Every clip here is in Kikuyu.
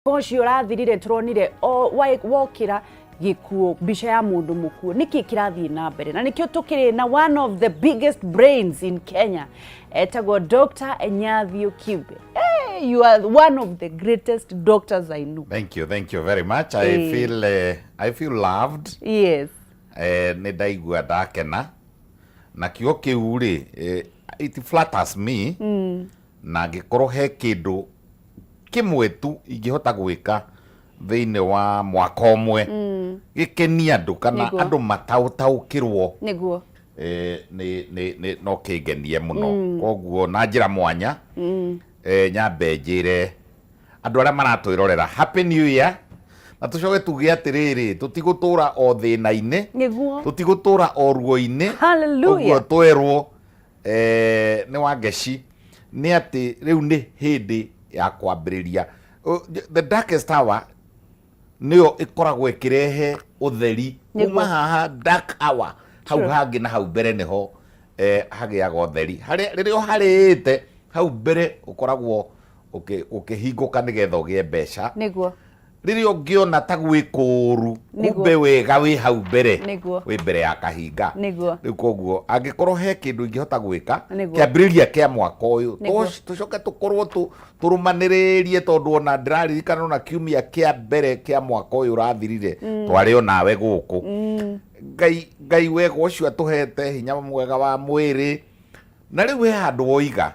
Ũcio ũrathirire tũronire o wokĩra gĩkuũ, mbica ya mũndũ mũkuũ. Nĩkĩ kĩrathiĩ na mbere? Na nĩkĩo tũkĩrĩ na one of the biggest brains in Kenya, etagwo Dr. Enyathiũ Kibe. Hey, you are one of the greatest doctors I know. Thank you very much. I feel loved. Nĩ ndaigua ndakena na kiugo kĩu rĩ, it flatters me. Na angĩkorwo he kĩndũ kĩmwe tu ingĩhota gwĩka thĩinĩ wa mwaka ũmwe gĩkenie andũ kana andũ mataũtaũkĩrwo, nĩ no kĩngenie mũno. Koguo na njĩra mwanya, nyambe njĩre andũ arĩa maratwĩrorera Happy New Year, na tũcoke tuge atĩrĩrĩ, tũtigũtũra o thĩna-inĩ, tũtigũtũra o ruo-inĩ. Hallelujah. Ũguo twerwo nĩ Wangeci nĩ atĩ rĩu nĩ hĩndĩ ya kwambĩrĩria. The darkest hour nĩyo ĩkoragwo ĩkĩrehe ũtheri. Kuma haha dark hour hau hangĩ na hau mbere nĩho hagĩaga ũtheri. Harĩa rĩrĩa ũharĩte hau mbere ũkoragwo ũkĩhingũka nĩgetha ũgĩe mbeca. Rĩrĩa ũngĩona ta gwĩ kũũru, kumbe wega wĩ hau mbere, wĩ mbere ya kahinga. Rĩu koguo angĩkorwo he kĩndũ ingĩhota gwĩka kĩambĩrĩria kĩa mwaka ũyũ, tũcoke tũkorwo tũrũmanĩrĩrie, tondũ ona ndĩraririkana ona kiumia kĩa mbere kĩa mwaka ũyũ ũrathirire twarĩ o nawe gũkũ. Ngai wega ũcio atũhete hinya mwega wa mwĩrĩ. Na rĩu he handũ woiga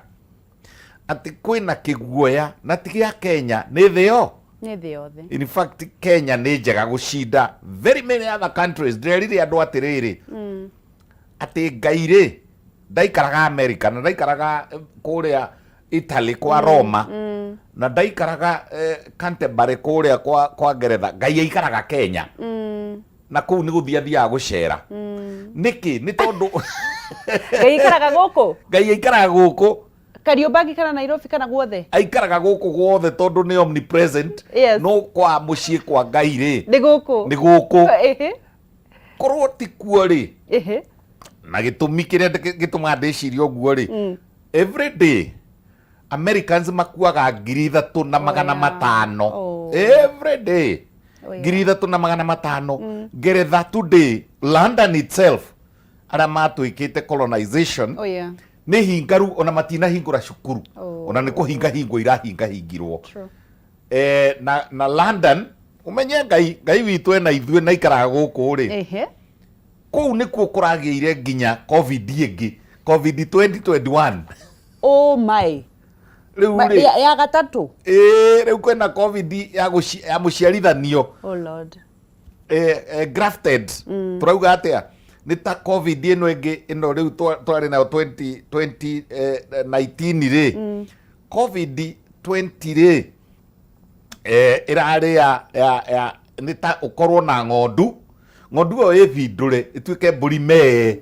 atĩ kwĩna kĩguoya, na ti gĩa Kenya, nĩ thĩ yo. Nĩ thĩ yothe. In fact, Kenya nĩ njega gũcinda very many other countries. Ndĩrerire andũ atĩrĩrĩ, atĩ Ngai rĩ ndaikaraga America, na ndaikaraga kũrĩa Italy kwa Roma, na ndaikaraga Canterbury kũrĩa kwa Ngeretha. Ngai aikaraga Kenya, na kũu nĩ gũthiĩ athiaga gũcera. Nĩkĩ? Nĩ tondũ Ngai aikaraga gũkũ. Ngai aikaraga gũkũ. Kariobangi kana Nairobi kana guothe. Aikaraga gũkũ guothe tondũ nĩ omnipresent. No kwa mũciĩ kwa Ngai rĩ, nĩ gũkũ. Nĩ gũkũ. Korwo ti kuo rĩ, na gĩtũmi kĩrĩa gĩtũmaga ndĩcirie ũguo rĩ, every day Americans makuaga 3500 Every day. 3500. Ngeretha today, London itself, arĩa matwĩkĩte colonization, nĩ hingaru, ona matinahingũra cukuru. Ona nĩ kũhinga hingwo irahinga hingirwo. Na London, ũmenye Ngai witũ ena ithuĩ na ikaraga gũkũ rĩ, kũu nĩkuo kũragĩire nginya COVID ĩngĩ, COVID 2021. Oh my. Rĩu rĩ, ya gatatũ. Ĩĩ, rĩu kwĩna COVID ya mũciarithanio. Oh Lord. Grafted. Tũrauga atĩa? Nĩ ta COVID ĩno ĩngĩ ĩno rĩu twarĩ nayo 2020 19 rĩ, COVID 20 rĩ, ĩrarĩ ya nĩ ta ũkorwo na ng'ondu, ng'ondu ĩyo ĩthindũre ĩtuĩke mbũri mee,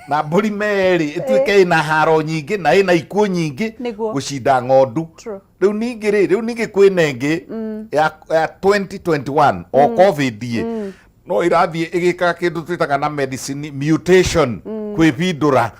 na mbũri mee rĩ ĩtuĩke ĩna haro nyingĩ na ĩna ikuũ nyingĩ gũcinda ng'ondu. Rĩu ningĩ rĩ, rĩu ningĩ kwĩna ĩngĩ ya 2021 o COVID ĩ, no ĩrathiĩ ĩgĩkaga kĩndũ twĩtaga na medicine mutation, kwĩbindũra,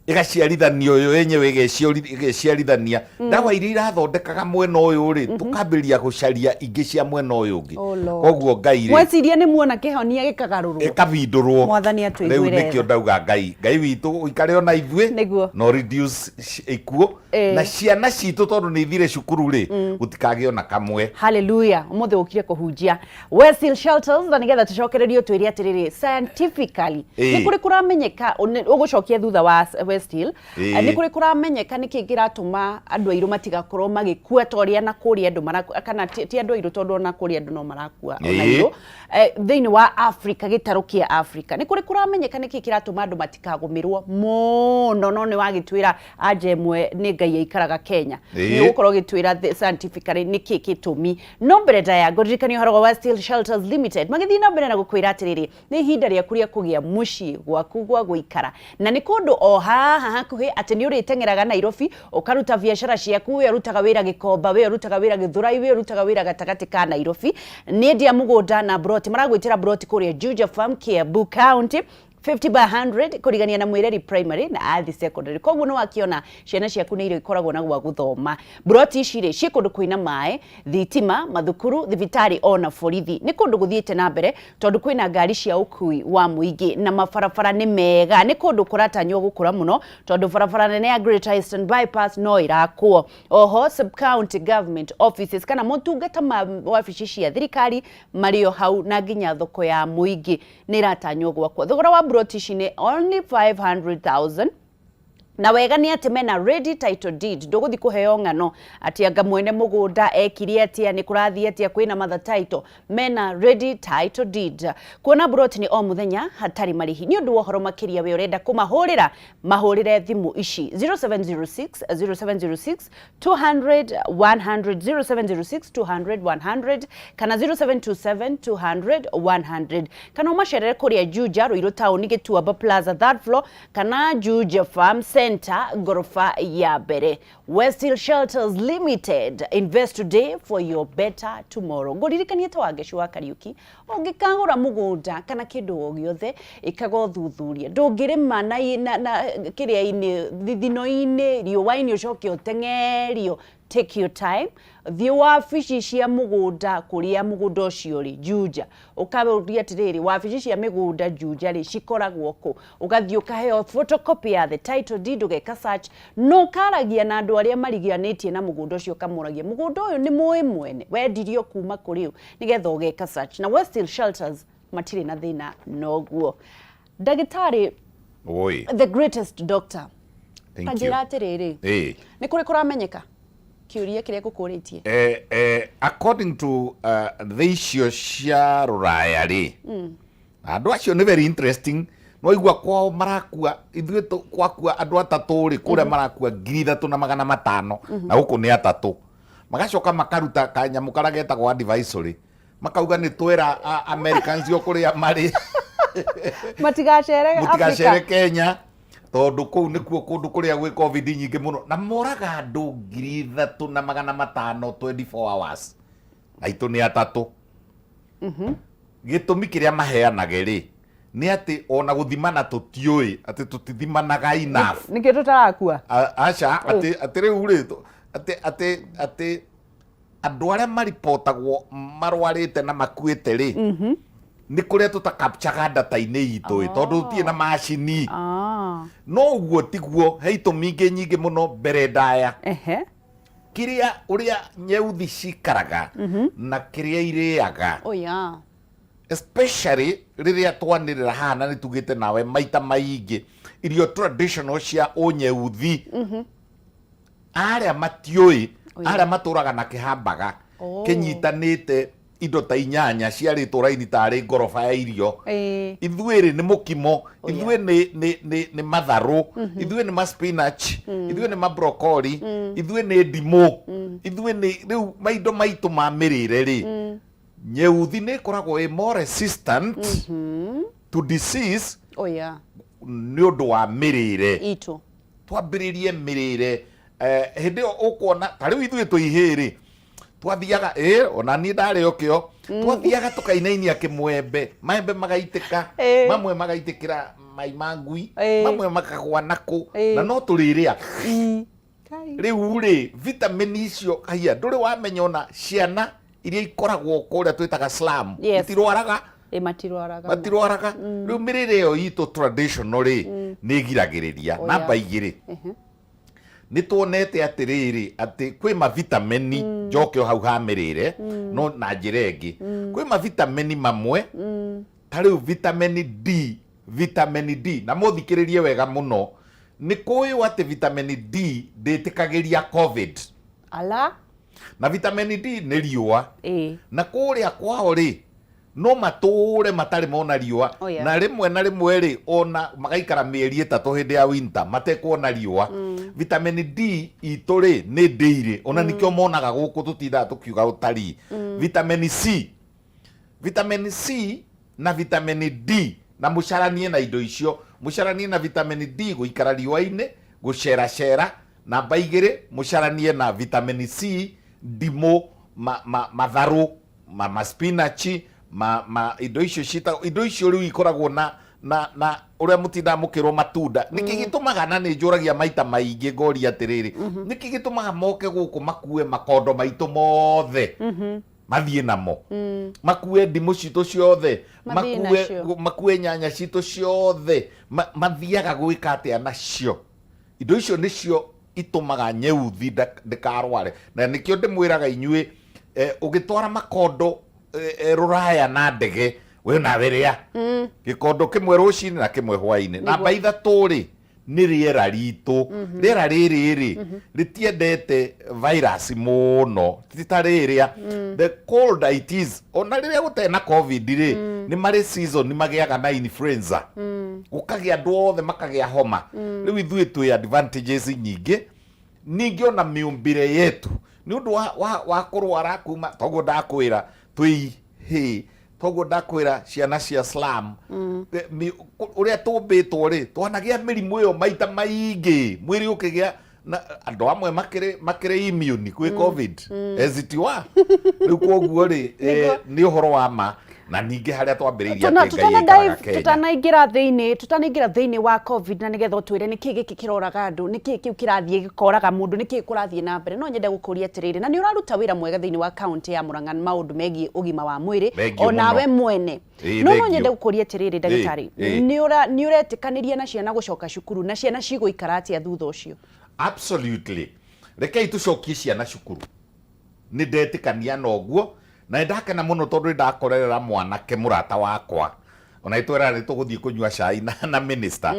ĩgaciarithanio yo yenyewe, ĩgeciarithania. Ndawa iria irathondekaga mwena ũyũ rĩ, tũkambĩrĩria gũcaria ingĩ cia mwena ũyũ ũngĩ. Oh Lord. Koguo Ngai rĩ, Mweciria nĩ muona kĩhonia, gĩkagarũrwo. Ĩkabindũrwo. Mwathani Rĩu atũiguĩre nĩkĩo tha. ndauga Ngai witũ ũikare ona ithuĩ no reduce ikuũ na ciana citũ, tondũ nĩ ithire cukuru rĩ, gũtikagĩe ona kamwe. Hallelujah. Ũmũthĩ ũkire kũhunjia Westhill Shelters, na nĩgetha tũcokererie twĩre atĩrĩrĩ, scientifically, nĩ kũrĩ kũramenyeka, ũgũcokia thutha wa Westhill, nĩ kũrĩ kũramenyeka nĩkĩ kĩratũma andũ airũ matigakorwo magĩkua ta ũrĩa na kũrĩa andũ marakua, kana ti andũ airũ, tondũ ona kũrĩa andũ no marakua ona airũ. Thĩinĩ wa Africa, gĩtarũ kĩa Africa, nĩ kũrĩ kũramenyeka nĩkĩ kĩratũma andũ matikagũmĩrwo mũno? No nĩ wagĩtwĩra anja ĩmwe nĩ Ngai aikaraga Kenya. Nĩ ũgũkorwo ũgĩtwĩra scientifically nĩkĩ gĩtũmi. No mbere ndaya ngũririkania ũhoro wa Westhill Shelters Limited, magĩthiĩ na mbere na gũkwĩra atĩrĩrĩ, nĩ ihinda rĩaku rĩa kũgĩa mũciĩ gwaku gwa gũikara, na nĩ kũndũ o haha hakuhĩ, atĩ nĩ ũrĩteng'eraga Nairobi ũkaruta biacara ciaku. We ũrutaga wĩra Gĩkomba, we ũrutaga wĩra Gĩthũrai, we ũrutaga wĩra gatagatĩ ka Nairobi. Nĩ endia mũgũnda na broti, maragwĩtĩra broti kũrĩa Juja Farm, Kiambu County. 50 by 100 kũrigania na Mwĩreri Primary na Athi Secondary. Koguo nĩ wakiona ciana ciaku nĩ irio ikoragwo na gwa gũthoma. Mburoti ici rĩ ciĩ kũndũ kwĩna maĩ, thitima, mathukuru, thibitarĩ ona borithi. Nĩ kũndũ gũthiĩte na mbere tondũ kwĩna ngari cia ũkui wa mũingĩ na mabarabara nĩ mega. Nĩ kũndũ kũratanywo gũkũra mũno tondũ barabara nene ya Greater Eastern Bypass no ĩrakwo. Oho sub county government offices kana motungata ma wabici cia thirikari marĩ o hau na nginya thoko ya mũingĩ nĩ ĩratanywo gwakwo. Thogora wa mburoti ici nĩ only 500,000 na wega nĩ atĩ mena ready title deed, ndũgũthiĩ kũheo ng'ano atĩ anga mwene mũgũnda ekire atĩa, nĩ kũrathiĩ atĩa, kwĩna mother title. Mena ready title deed. Kuona mburoti nĩ o mũthenya hatarĩ marĩhi. Nĩ ũndũ wa ũhoro makĩria we ũrenda kũmahũrĩra, mahũrĩre thimũ ici 0706 0706 200 100, 0706 200 100 kana 0727 200 100, kana ũmacerere kũrĩa Juja, Ruiru Town, Gĩtuamba Plaza, third floor, kana Juja Farm Center, ngoroba ya mbere. West Hill Shelters Limited, invest today for your better tomorrow. Ngũririkanie ta Wangeci wa Kariuki, ũngĩkagũra mũgũnda kana kĩndũ o gĩothe, ĩkaga ũthuthuria. Ndũngĩrĩma na kĩrĩa-inĩ, thithino-inĩ, riũa-inĩ, ũcoke ũteng'erio. Take your time, thiĩ wabici cia mũgũnda kũrĩa mũgũnda ũcio rĩ Juja, ũkaũria atĩrĩrĩ, wabici cia mĩgũnda Juja rĩ cikoragwo kũ? Ũgathiĩ ũkaheo photocopy ya the title deed, ũgeka search na ũkaragia na andũ arĩa mariganĩtie na mũgũnda ũcio, ũkamũragia mũgũnda ũyũ nĩ mũĩ mwene wendirio kuma kũrĩ ũ, nĩgetha ũgeka search. Na West Hill Shelters matirĩ na thĩna noguo. Ndagĩtarĩ, Oi. the greatest doctor. Thank you. Tanjĩra atĩrĩrĩ, nĩ kũrĩ kũramenyeka kĩũria kĩrĩa ngũkũrĩtie? According to thĩ icio cia rũraya rĩ, andũ acio nĩ very interesting. No igua kwao marakua, ithuĩ gwakua andũ atatũ rĩ, kũrĩa marakua 3500, na gũkũ nĩ atatũ. Magacoka makaruta kanyamũ karĩa getagwo advisory, makauga nĩ twera Americans o kũrĩa marĩ matigacere. Mũtigacere Africa. Kenya, tondũ kũu nĩkuo kũndũ kũrĩa gwĩ COVID nyingĩ mũno, na moraga andũ 3500 24 hours, aitũ nĩ atatũ. Gĩtũmi kĩrĩa maheanage rĩ nĩ atĩ ona gũthimana tũtiũĩ, atĩ tũtithimanaga enough. Nĩkĩo tũtarakua. Aca, atĩ rĩu rĩ atĩ andũ arĩa maripotagwo marwarĩte na makuĩte rĩ, nĩ kũrĩa tũtakapchaga data-inĩ itũ ĩ, tondũ tũtirĩ na macini. No ũguo tiguo, he itũmi ingĩ nyingĩ mũno mbere ndaya. Kĩrĩa ũrĩa nyeuthi cikaraga na kĩrĩa irĩaga, Oh yeah. especially rĩrĩa twanĩrĩra haha na nĩ tugĩte nawe maita maingĩ, irio traditional cia ũnyeuthi, arĩa matiũĩ, arĩa matũraga na kĩhambaga kĩnyitanĩte indo ta inyanya ciarĩtwo raini tarĩ ngoroba ya irio, ithuĩ rĩ nĩ mũkimo, ithuĩ nĩ matharũ, ithuĩ nĩ ma spinach, ithuĩ nĩ ma broccoli, ithuĩ nĩ ndimũ, ithuĩ nĩ rĩu maindo maitũ ma mĩrĩre rĩ, nyeuthi nĩ ĩkoragwo ĩ more resistant to disease nĩ ũndũ wa mĩrĩre. Itũ. Twambĩrĩrie mĩrĩre. Hĩndĩ ĩyo ũkuona ta rĩu ithuĩ twĩ ihĩĩ rĩ, twathiaga ĩ ona niĩ ndarĩ o kĩo, twathiaga tũkainainia kĩmwembe, maembe magaitĩka, mamwe magaitĩkĩra mai ma ngui, mamwe makagwa nakũ, na no tũrĩrĩa. Kai. Rĩu rĩ vitamin icio haiya, ndũrĩ wamenya ona ciana iria ikoragwo kũrĩa twĩtaga slum itirwaraga? Ĩ, matirwaraga. Matirwaraga. Rĩu mĩrĩre ĩyo itũ traditional rĩ nĩ ĩgiragĩrĩria. Namba 2, nĩ tuonete atĩrĩrĩ, atĩ kwĩ mavitamini, njoke o hau ha mĩrĩre no na njĩra ĩngĩ, kwĩ mavitamini mamwe ta rĩu vitamin D. Vitamin D, na mũthikĩrĩrie wega mũno, nĩ kũĩo atĩ vitamin D ndĩtĩkagĩria COVID. Ala. Na vitamin D nĩ riũa. Na kũrĩa kwao rĩ no matũre matarĩ mona riũa. Na rĩmwe na rĩmwe rĩ ona magaikara mĩeri 3 hĩndĩ ya winter matekuona riũa. Vitamin D itũ rĩ nĩ ndĩirĩ, ona nĩkĩo monaga gũkũ tũtindaga tũkiuga ũtarii. Vitamin C, vitamin C na vitamin D, na mũcaranie na indo icio, mũcaranie na vitamin D gũikara riũa-inĩ, gũceracera. Namba 2, mũcaranie na vitamin C, ndimũ, matharũ, ma spinach, ma indo icio ciĩtagwo indo icio rĩu ikoragwo na na na ũrĩa mũtindaga mũkĩrwo matunda nĩkĩ gĩtũmaga na nĩ njũragia maita maingĩ ngoria atĩrĩrĩ nĩkĩ gĩtũmaga moke gũkũ makue makondo maitũ mothe mathiĩ namo makue ndimũ citũ ciothe Mathiĩ makue nacio. makue nyanya citũ ciothe mathiaga gwĩka atĩa nacio indo icio nĩcio itũmaga nyeuthi ndĩkarware na nĩkĩo ndĩmwĩraga inyuĩ ũgĩtwara makondo rũraya na ndege we nawe rĩa gĩkondo kĩmwe rũcinĩ na kĩmwe hwainĩ namba ithatũ rĩ nĩ rĩera ritũ rĩera rĩrĩ rĩ rĩtiendete virus mũno ti ta rĩrĩa the colder it is ona rĩrĩa gũtarĩ na covid rĩ nĩ marĩ season nĩ magĩaga na influenza gũkagĩa andũ othe makagĩa homa rĩu ithuĩ twĩ advantages nyingĩ ningĩ ona mĩũmbĩre yetu nĩ ũndũ wa, wa, wa kũrwara kuma toguo ndakwĩra twĩ hĩ toguo ndakwĩra ciana cia slum ũrĩa tũmbĩtwo rĩ twanagĩa mĩrimũ ĩyo maita maingĩ mwĩrĩ ũkĩgĩa na andũ amwe makĩrĩ makĩrĩ immune kwĩ covid as it were rĩu koguo rĩ nĩ ũhoro wa ma na ningĩ harĩa twambĩrĩirie Tuna- atĩ Ngai tutana aikaraga dive- Kenya tutanaingĩra thĩinĩ tutanaingĩra thĩinĩ wa covid na nĩgetha ũtwĩre nĩkĩ gĩkĩ kĩroraga andũ nĩkĩ kĩu kĩrathiĩ gĩkoraga mũndũ nĩkĩ kũrathiĩ na mbere no nyende gũkũria atĩrĩrĩ na nĩ ũraruta wĩra mwega thĩinĩ wa kaunti ya Murang'a maũndũ megiĩ ũgima wa mwĩrĩ Thengiũ onawe mũno. mwene Ĩĩ, no no thengiũ. nyende gũkũria atĩrĩrĩ ndagĩtarĩ ĩĩ. nĩ ũretĩkanĩria na ciana gũcoka cukuru na ciana cigũikara atĩa thutha ũcio absolutely rekei tũcokie ciana cukuru nĩ ndetĩkania na ũguo na nĩ ndakena mũno tondũ nĩ ndakorerera mwanake mũrata wakwa ona itwera nĩ tũgũthiĩ kũnyua cai na, na minister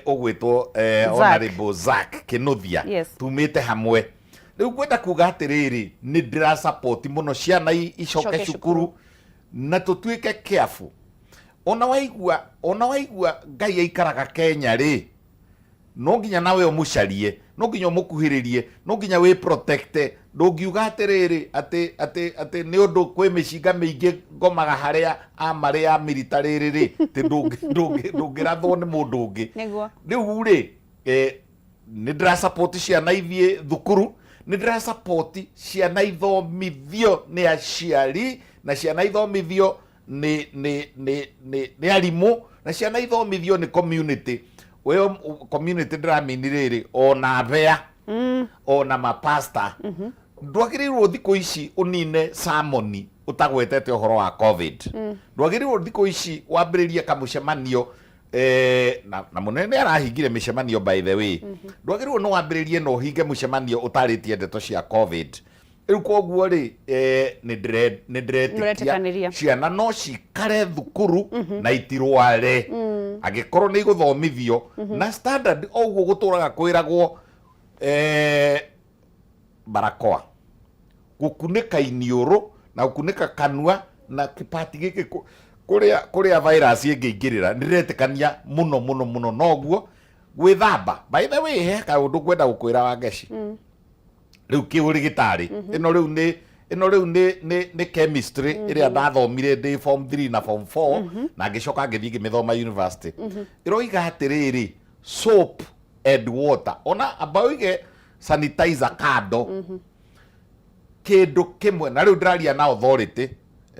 ũgwĩtwo Zack. honorable Zack Kinuthia Yes. tumĩte hamwe rĩu ngwenda kuga atĩrĩrĩ nĩ ndĩra support mũno ciana icoke Icoke cukuru cukuru. na tũtuĩke careful ona waigua ona waigua Ngai aikaraga Kenya rĩ no nginya nawe ũmũcarie no nginya ũmũkuhĩrĩrie no nginya wĩ protect ndũngiuga atĩrĩrĩ atĩ atĩ atĩ nĩ ũndũ kwĩ mĩcinga mĩingĩ ngomaga harĩa amarĩ ya military rĩ atĩ ndũngĩrathwo nĩ mũndũ ũngĩ Nĩguo. rĩu rĩ nĩ ndĩra support ciana ithiĩ thukuru nĩ ndĩra support ciana ithomithio nĩ aciari na ciana ithomithio nĩ nĩ nĩ nĩ nĩ arimũ na ciana ithomithio nĩ community weyo community ndĩramini rĩrĩ ona bea ona mapasta ndwagĩrĩirwo thikũ ici ũnine sermon ũtagwetete ũhoro wa covid ndwagĩrĩirwo thikũ ici wambĩrĩrie kamũcemanio na, na mũnene nĩ arahingire mĩcemanio by the way ndwagĩrĩirwo nĩ wambĩrĩrie na ũhinge mũcemanio ũtarĩtie ndeto cia covid rĩu koguo rĩ nĩ ndĩretĩkia Nĩũretĩkanĩria. ciana no cikare thukuru na itirware angĩkorwo nĩ igũthomithio na standard o ũguo gũtũraga kwĩragwo barakoa gũkunĩka iniũrũ na gũkunĩka kanua na kĩpati gĩkĩ kũrĩa kũrĩa virus ĩngĩingĩrĩra nĩ ndĩretĩkania mũno mũno mũno noguo gwĩthamba by the way he kaũndũ ngwenda gũkwĩra Wangeci rĩu kĩũrĩgĩtarĩ ĩno rĩu nĩ ĩno rĩu nĩ nĩ nĩ chemistry ĩrĩa ndathomire ndĩ form 3 na form 4 na ngĩcoka ngĩthiĩ ngĩmĩthoma university ĩroiga atĩrĩrĩ soap and water ona amba ũige sanitizer kando kĩndũ kĩmwe na rĩu ndĩraria na authority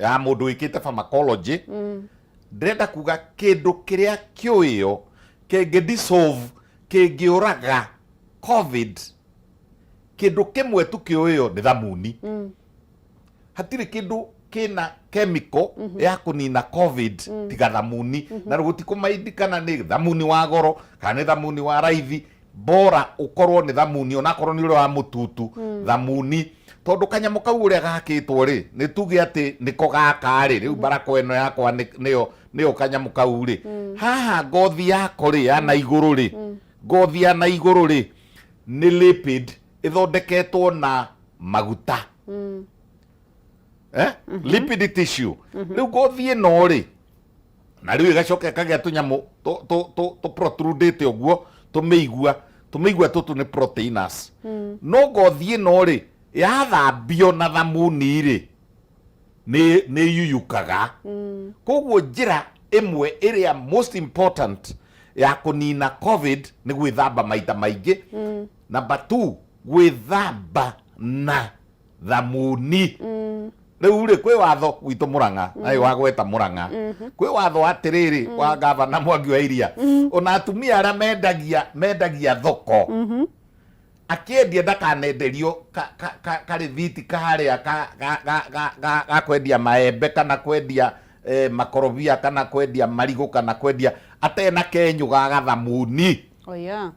ya mũndũ wĩkĩte pharmacology ndĩrenda kuga kĩndũ kĩrĩa kĩũĩo kĩngĩ dissolve kĩngĩũraga covid kĩndũ kĩmwe tu kĩũĩo nĩ thamuni hatirĩ kĩndũ kĩna chemical ya kũnina covid tiga thamuni na gũtikũmaindi kana nĩ thamuni wa goro kana nĩ thamuni wa raithi bora ũkorwo nĩ thamuni onakorwo nĩ ũrĩa wa mũtutu thamuni tondũ kanyamũ kau ũrĩa gakĩtwo rĩ nĩ tuge atĩ nĩko gaka rĩ rĩu barako ĩno yakwa nĩyo nĩyo kanyamũ kau rĩ haha ngothi yako rĩ ya na igũrũ rĩ ngothi ya na igũrũ rĩ nĩ lipid ĩthondeketwo na maguta lipid tissue rĩu ngothi ĩno rĩ na rĩu ĩgacoka ĩkagĩa tũnyamũ tũ protrudĩte ũguo tũmĩigua tũmĩigua tũtũ nĩ proteinase no ngothi ĩno rĩ yathambio na thamuni rĩ nĩ nĩ yuyukaga koguo njĩra ĩmwe ĩrĩa most important ya kũnina covid nĩ gwĩthamba maita maingĩ number 2 gwĩthamba na thamuni Rĩu rĩ, kwĩ watho gwitũ Mũrang'a, na mm. wagweta Mũrang'a, kwĩ watho atĩrĩrĩ wa gavana Mwangi wa Iria, ona atumia arĩa mendagia mendagia thoko, akĩendia ndakanenderio karĩthiti karĩa ga kwendia maembe kana kwendia makorobia kana kwendia marigũ kana kwendia atena kenyũ ga gathamuni. Oh, yeah.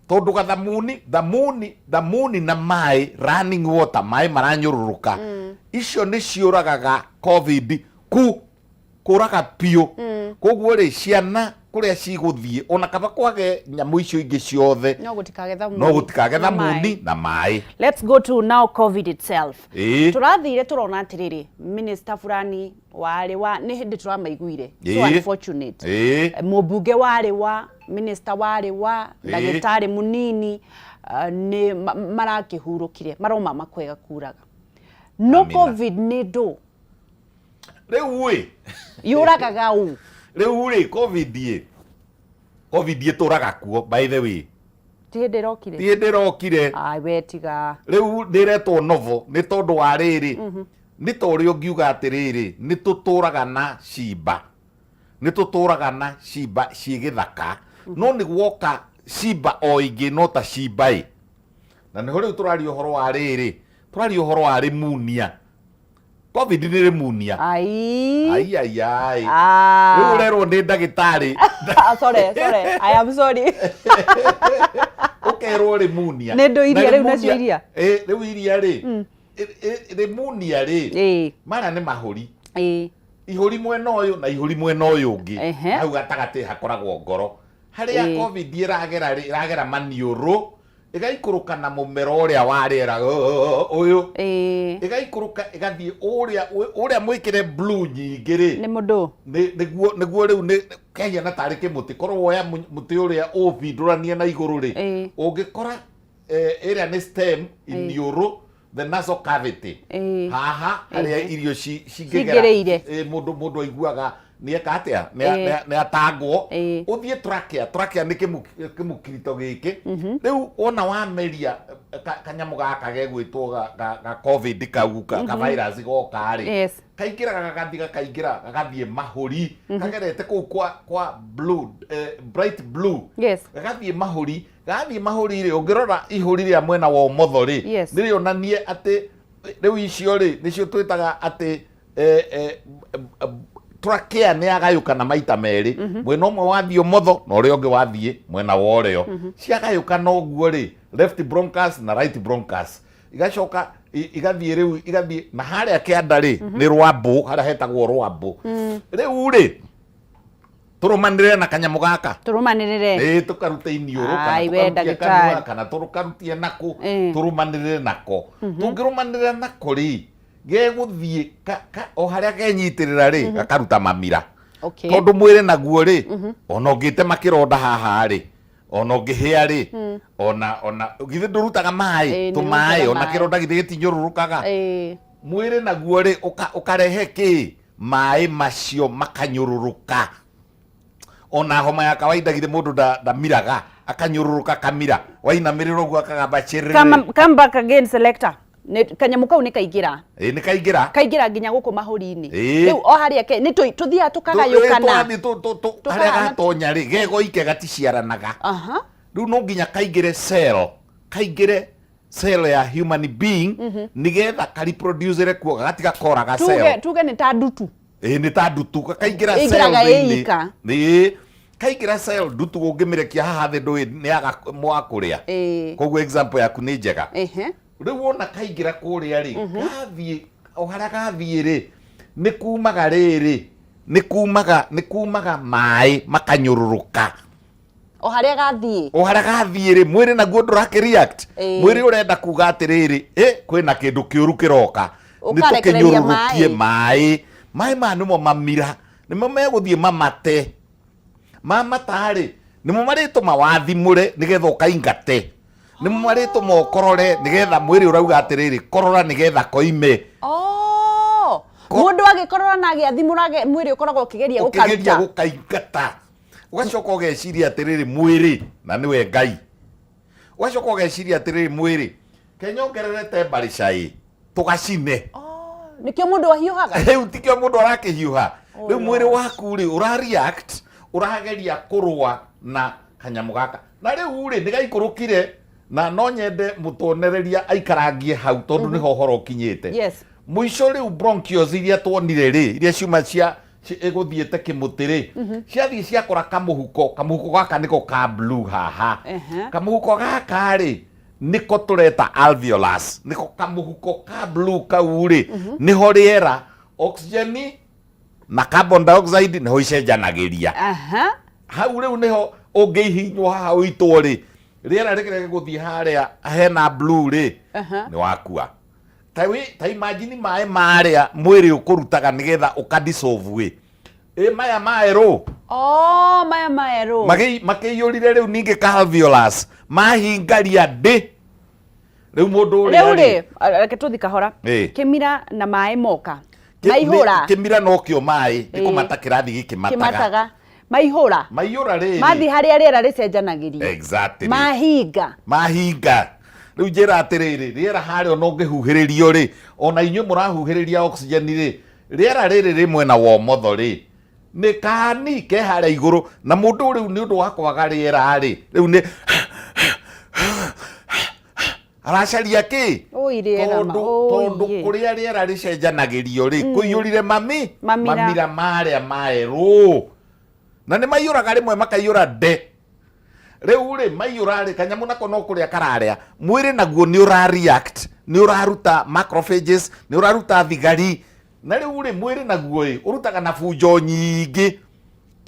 Tondũ gathamuni, thamuni, thamuni na maĩ, running water, maĩ maranyũrũrũka, icio nĩ ciũragaga COVID ku kũraga biũ. Koguo rĩ, ciana kũrĩa cigũthiĩ, ona kaba kwage nyamũ icio ingĩ ciothe, no gũtikage thamuni, no gũtikage na maĩ. Thamuni na maĩ. Let's go to now COVID itself. Ĩĩ. Tũrathire tũrona atĩrĩrĩ, minister fulani warĩ wa, nĩ hĩndĩ tũramaiguire, so unfortunate. Mũmbunge warĩ wa, minister warĩ wa, ndagĩtarĩ mũnini, nĩ marakĩhurũkire, maroma makwega kuraga. No Amina. COVID nĩ ndũ? Rĩu ĩ, Yũragaga ũ? Rĩu rĩ, COVID ĩ, COVID ĩtũraga kuo, by the way. Ti hĩndĩ ĩrokire? Ti hĩndĩ ĩrokire. Ai, we tiga. Rĩu ndĩretwo novo nĩ tondũ wa rĩrĩ, nĩ ta ũrĩa ũngiuga atĩrĩrĩ, nĩ tũtũraga na cimba, nĩ tũtũraga na cimba ciĩ gĩthaka, no nĩ guoka cimba o ĩngĩ no ta cimba ĩ, na nĩho rĩu tũraria ũhoro wa rĩrĩ, tũraria ũhoro wa rĩmunia. COVID nĩ rĩmunia. Ai. Ai ai ai. Ah. Rĩu ũrerwo nĩ ndagĩtarĩ. Ah, sorry, sorry. I am sorry. Ũkerwo rĩmunia. Nĩ ndũ iria Na rĩu nacio rĩmunia- iria? Ĩ, rĩu iria rĩ, rĩmunia rĩ, maya nĩ mahũri, ihũri mwena ũyũ na ihũri mwena ũyũ ũngĩ. Hau gatagatĩ hakoragwo ngoro harĩa COVID ĩragera rĩ, ĩragera maniũrũ, ĩgaikũrũka na mũmero ũrĩa wa rĩera ũyũ, ĩgaikũrũka ĩgathiĩ ũrĩa ũrĩa mwĩkĩre blue nyingĩ rĩ. Nĩ mũndũ. Nĩguo rĩu nĩ kahiana tarĩ kĩmũtĩ, korwo woya mũtĩ ũrĩa ũbindũranie na igũrũ rĩ, ũngĩkora ĩrĩa nĩ stem, iniũrũ, the nasal cavity, haha harĩa irio cingĩgera. Cingĩrĩire. Mũndũ aiguaga nĩ eka atĩa, nĩ atangwo. Ũthiĩ trachea, trachea nĩ kĩmũkirito gĩkĩ. Rĩu wona wameria kanyamũ gaka gegwĩtwo ga COVID kau ka virus goka rĩ, kaingĩraga gagathiĩ gakaingĩra gagathiĩ mahũri, kagerete kũu kwa blue, bright blue, gagathiĩ mahũri, gathiĩ mahũri rĩ, ũngĩrora ihũri rĩa mwena wa ũmotho rĩ, nĩ rĩonanie atĩ rĩu icio rĩ nĩcio twĩtaga atĩ trachea nĩ yagayũkana maita merĩ, mwena ũmwe wathiĩ ũmotho na ũrĩa ũngĩ wathiĩ mwena wa ũrĩo. Ciagayũkana ũguo rĩ, left bronchus na right bronchus, igacoka igathiĩ rĩu igathiĩ na harĩa kĩanda rĩ, nĩ rwambũ, harĩa hetagwo rwambũ. Rĩu rĩ, tũrũmanĩrĩre na kanyamũ gaka. Tũrũmanĩrĩre. Ĩĩ, tũkarute iniũrũ kana Ai, we tũkarutie ndagĩtarĩ. kanua kana tũkarutie nakũ. Tũrũmanĩrĩre nako. Tũngĩrũmanĩrĩra nako rĩ, gegũthiĩ o harĩa kenyitĩrĩra rĩ, gakaruta mamira. Tondũ mwĩrĩ naguo rĩ, ona ũngĩtema kĩronda haha rĩ, ona ũngĩhĩa rĩ, ona githĩ ndũrutaga maĩ? Ĩĩ, tũmaĩ nĩrutaga ona maĩ. Kĩronda githĩ gĩtinyũrũrũkaga? Mwĩrĩ naguo rĩ, ũkarehe kĩ maĩ macio makanyũrũrũka. Ona homa ya kawaida githĩ mũndũ ndamiraga, akanyũrũrũka kamira, wainamĩrĩra ũguo akagamba chĩrĩrĩ. Come back again, selector. Nĩ kanyamũ kau nĩ kaingĩra. Ĩĩ, nĩ kaingĩra. Kaingĩra nginya gũkũ mahũri-inĩ. Ĩĩ. Rĩu o harĩa ke nĩ tũthiaga tũkagayũkana. Tũgathiĩ harĩa gatonya rĩ, gegoike gaticiaranaga. Rĩu no nginya kaingĩre cell, kaingĩre cell ya human being, nĩgetha kareproducere kuo, gagatiga koraga Tuge cell. Tuge nĩ ta ndutu. Ĩĩ, nĩ ta ndutu, kaingĩra cell Ĩingĩraga thĩinĩ. ĩika. Ĩĩ, kaingĩra cell, ndutu ũngĩmĩrekia haha thĩ ndũĩ nĩ yaga mwakũrĩa. Koguo example yaku nĩ njega. Rĩu wona kaingĩra kũrĩa rĩ, gathiĩ o harĩa gathiĩ rĩ, nĩ kumaga rĩrĩ, nĩ kumaga maĩ makanyũrũrũka. O harĩa gathiĩ. O harĩa gathiĩ rĩ, mwĩrĩ naguo ndũrakĩ react. Mwĩrĩ ũrenda kuga atĩrĩrĩ, ĩ kwĩna kĩndũ kĩũru kĩroka, nĩ Ũkarekereria tũkĩnyũrũrũkie maĩ. Maĩ. Maĩ maya nĩmo mamira, nĩmo megũthiĩ mamate, mamata rĩ, nĩmo marĩtũma wathimũre nĩgetha ũkaingate, nĩmo marĩtũma ũkorore nĩgetha mwĩrĩ ũrauga atĩrĩrĩ, korora nĩgetha koime. Oh. Mũndũ agĩkorora na agĩathimũra, mwĩrĩ ũkoragwo ũkĩgeria ũkĩgeria gũkaruta. Gũkaingata. Ũgacoka ũgeciria atĩrĩrĩ, mwĩrĩ na nĩwe Ngai, ũgacoka ũgeciria atĩrĩrĩ, mwĩrĩ kenyongerere temperature ĩ tũgacine. Oh, Nĩkĩo mũndũ ahiũhaga. Rĩu tikĩo mũndũ arakĩhiũha. Oh, Rĩu mwĩrĩ Lord. waku rĩ ũra react, ũrageria kũrũa na kanyamũ gaka, na rĩu rĩ nĩ gaikũrũkire, na no nyende mũtuonereria aikarangie hau tondũ nĩho ũhoro ũkinyĩte. Mũico rĩu bronchioles iria tuonire rĩ, iria ciuma cia ĩgũthiĩte kĩmũtĩ rĩ, ciathiĩ ciakora kamũhuko, kamũhuko gaka nĩko ka blue haha. Kamũhuko gaka rĩ nĩko tũreta alveolus, nĩko kamũhuko ka blue kau rĩ, nĩho rĩera, oxygen na carbon dioxide, nĩho icenjanagĩria. Hau rĩu nĩho ũngĩhihinywo haha ũitwo rĩ, rĩera rĩkĩrege gũthiĩ harĩa hena blue rĩ, nĩ wakua. Ta imagine maĩ marĩa mwĩrĩ ũkũrutaga nĩgetha ũka dissolve ĩ ĩ maya maerũ. Oh, maya maerũ. Makĩiyũrire rĩu ningĩ ka alveolus mahingaria ndĩ rĩu mũndũ ũrĩa. Rĩu rĩ, reke tũthi kahora. Kĩmira na maĩ moka maihũra. Kĩmira nokĩo maĩ nĩ kũmata kĩrathiĩ gĩkĩmataga. Kĩmataga maihũra. Maiyũra rĩrĩ. Mathiĩ harĩa rĩera rĩcenjanagĩrio. Mahinga. Mahinga. Rĩu njĩra atĩrĩrĩ, rĩera harĩa ona ũngĩhuhĩrĩrio rĩ, ona inyuĩ mũrahuhĩrĩria oxygen rĩ, rĩera rĩrĩ rĩ mwena wa ũmotho rĩ, nĩ kani ke harĩa igũrũ, na mũndũ rĩu nĩ ũndũ wa kwaga rĩera rĩ, rĩu nĩ aracaria kĩ? Oi, rĩera ma- Tondũ oi, tondũ ye. kũrĩa rĩera rĩcenjanagĩrio rĩ, kũiyũrire mami Mamira. Mamira marĩa maerũ, na nĩ maiyũraga rĩmwe makaiyũra nde. Rĩu rĩ maiyũra rĩ, kanyamũ nako no kũrĩa kararĩa, mwĩrĩ naguo nĩ ũra react, nĩ ũraruta macrophages, nĩ ũraruta thigari, na rĩu rĩ mwĩrĩ naguo ĩ ũrutaga na bunjo nyingĩ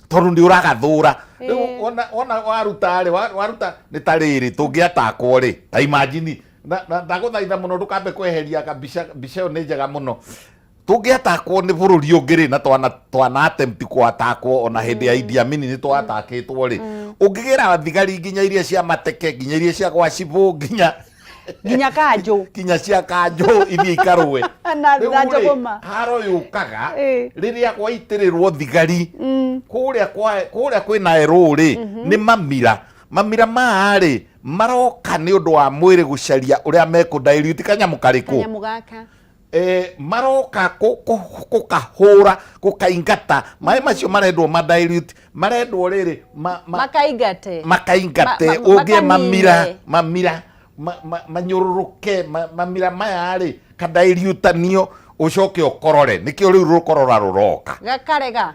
tondũ nĩ ũragathũra. Rĩu wona waruta rĩ, waruta nĩ ta rĩrĩ tũngĩatakwo rĩ, ta imagine na ndagũthaitha mũno ndũkambe kweheria kambica, mbica ĩyo nĩ njega mũno. Tũngĩatakwo nĩ bũrũri ũngĩ rĩ, na twana attempt kũatakwo ona hĩndĩ ya Idi Amin nĩ twatakĩtwo rĩ, ũngĩgĩra thigari nginya iria cia mateke, nginya iria cia gwa cibũ, nginya Nginya kanjũ. Nginya cia kanjũ ithiĩ ikarũe. Na Rĩu na rĩ, njũgũma. Haro yũkaga rĩrĩa gwaitĩrĩrwo thigari kũrĩa kũrĩa kwĩna erũ rĩ, nĩ mamira. Mamira maya rĩ maroka nĩ ũndũ wa mwĩrĩ gũcaria ũrĩa mekũ dilute kanyamũ karĩkũ? Kanyamũ gaka. Maroka gũkahũra, gũkaingata maĩ macio marendwo ma dilute, marendwo rĩrĩ Makaingate. Makaingate. Ũngĩ mamira Makanine. Mamira manyũrũrũke mamira maya rĩ kadailiutanio, ũcoke ũkorore, nĩkĩo rĩu rũkorora rũroka. Gakarega.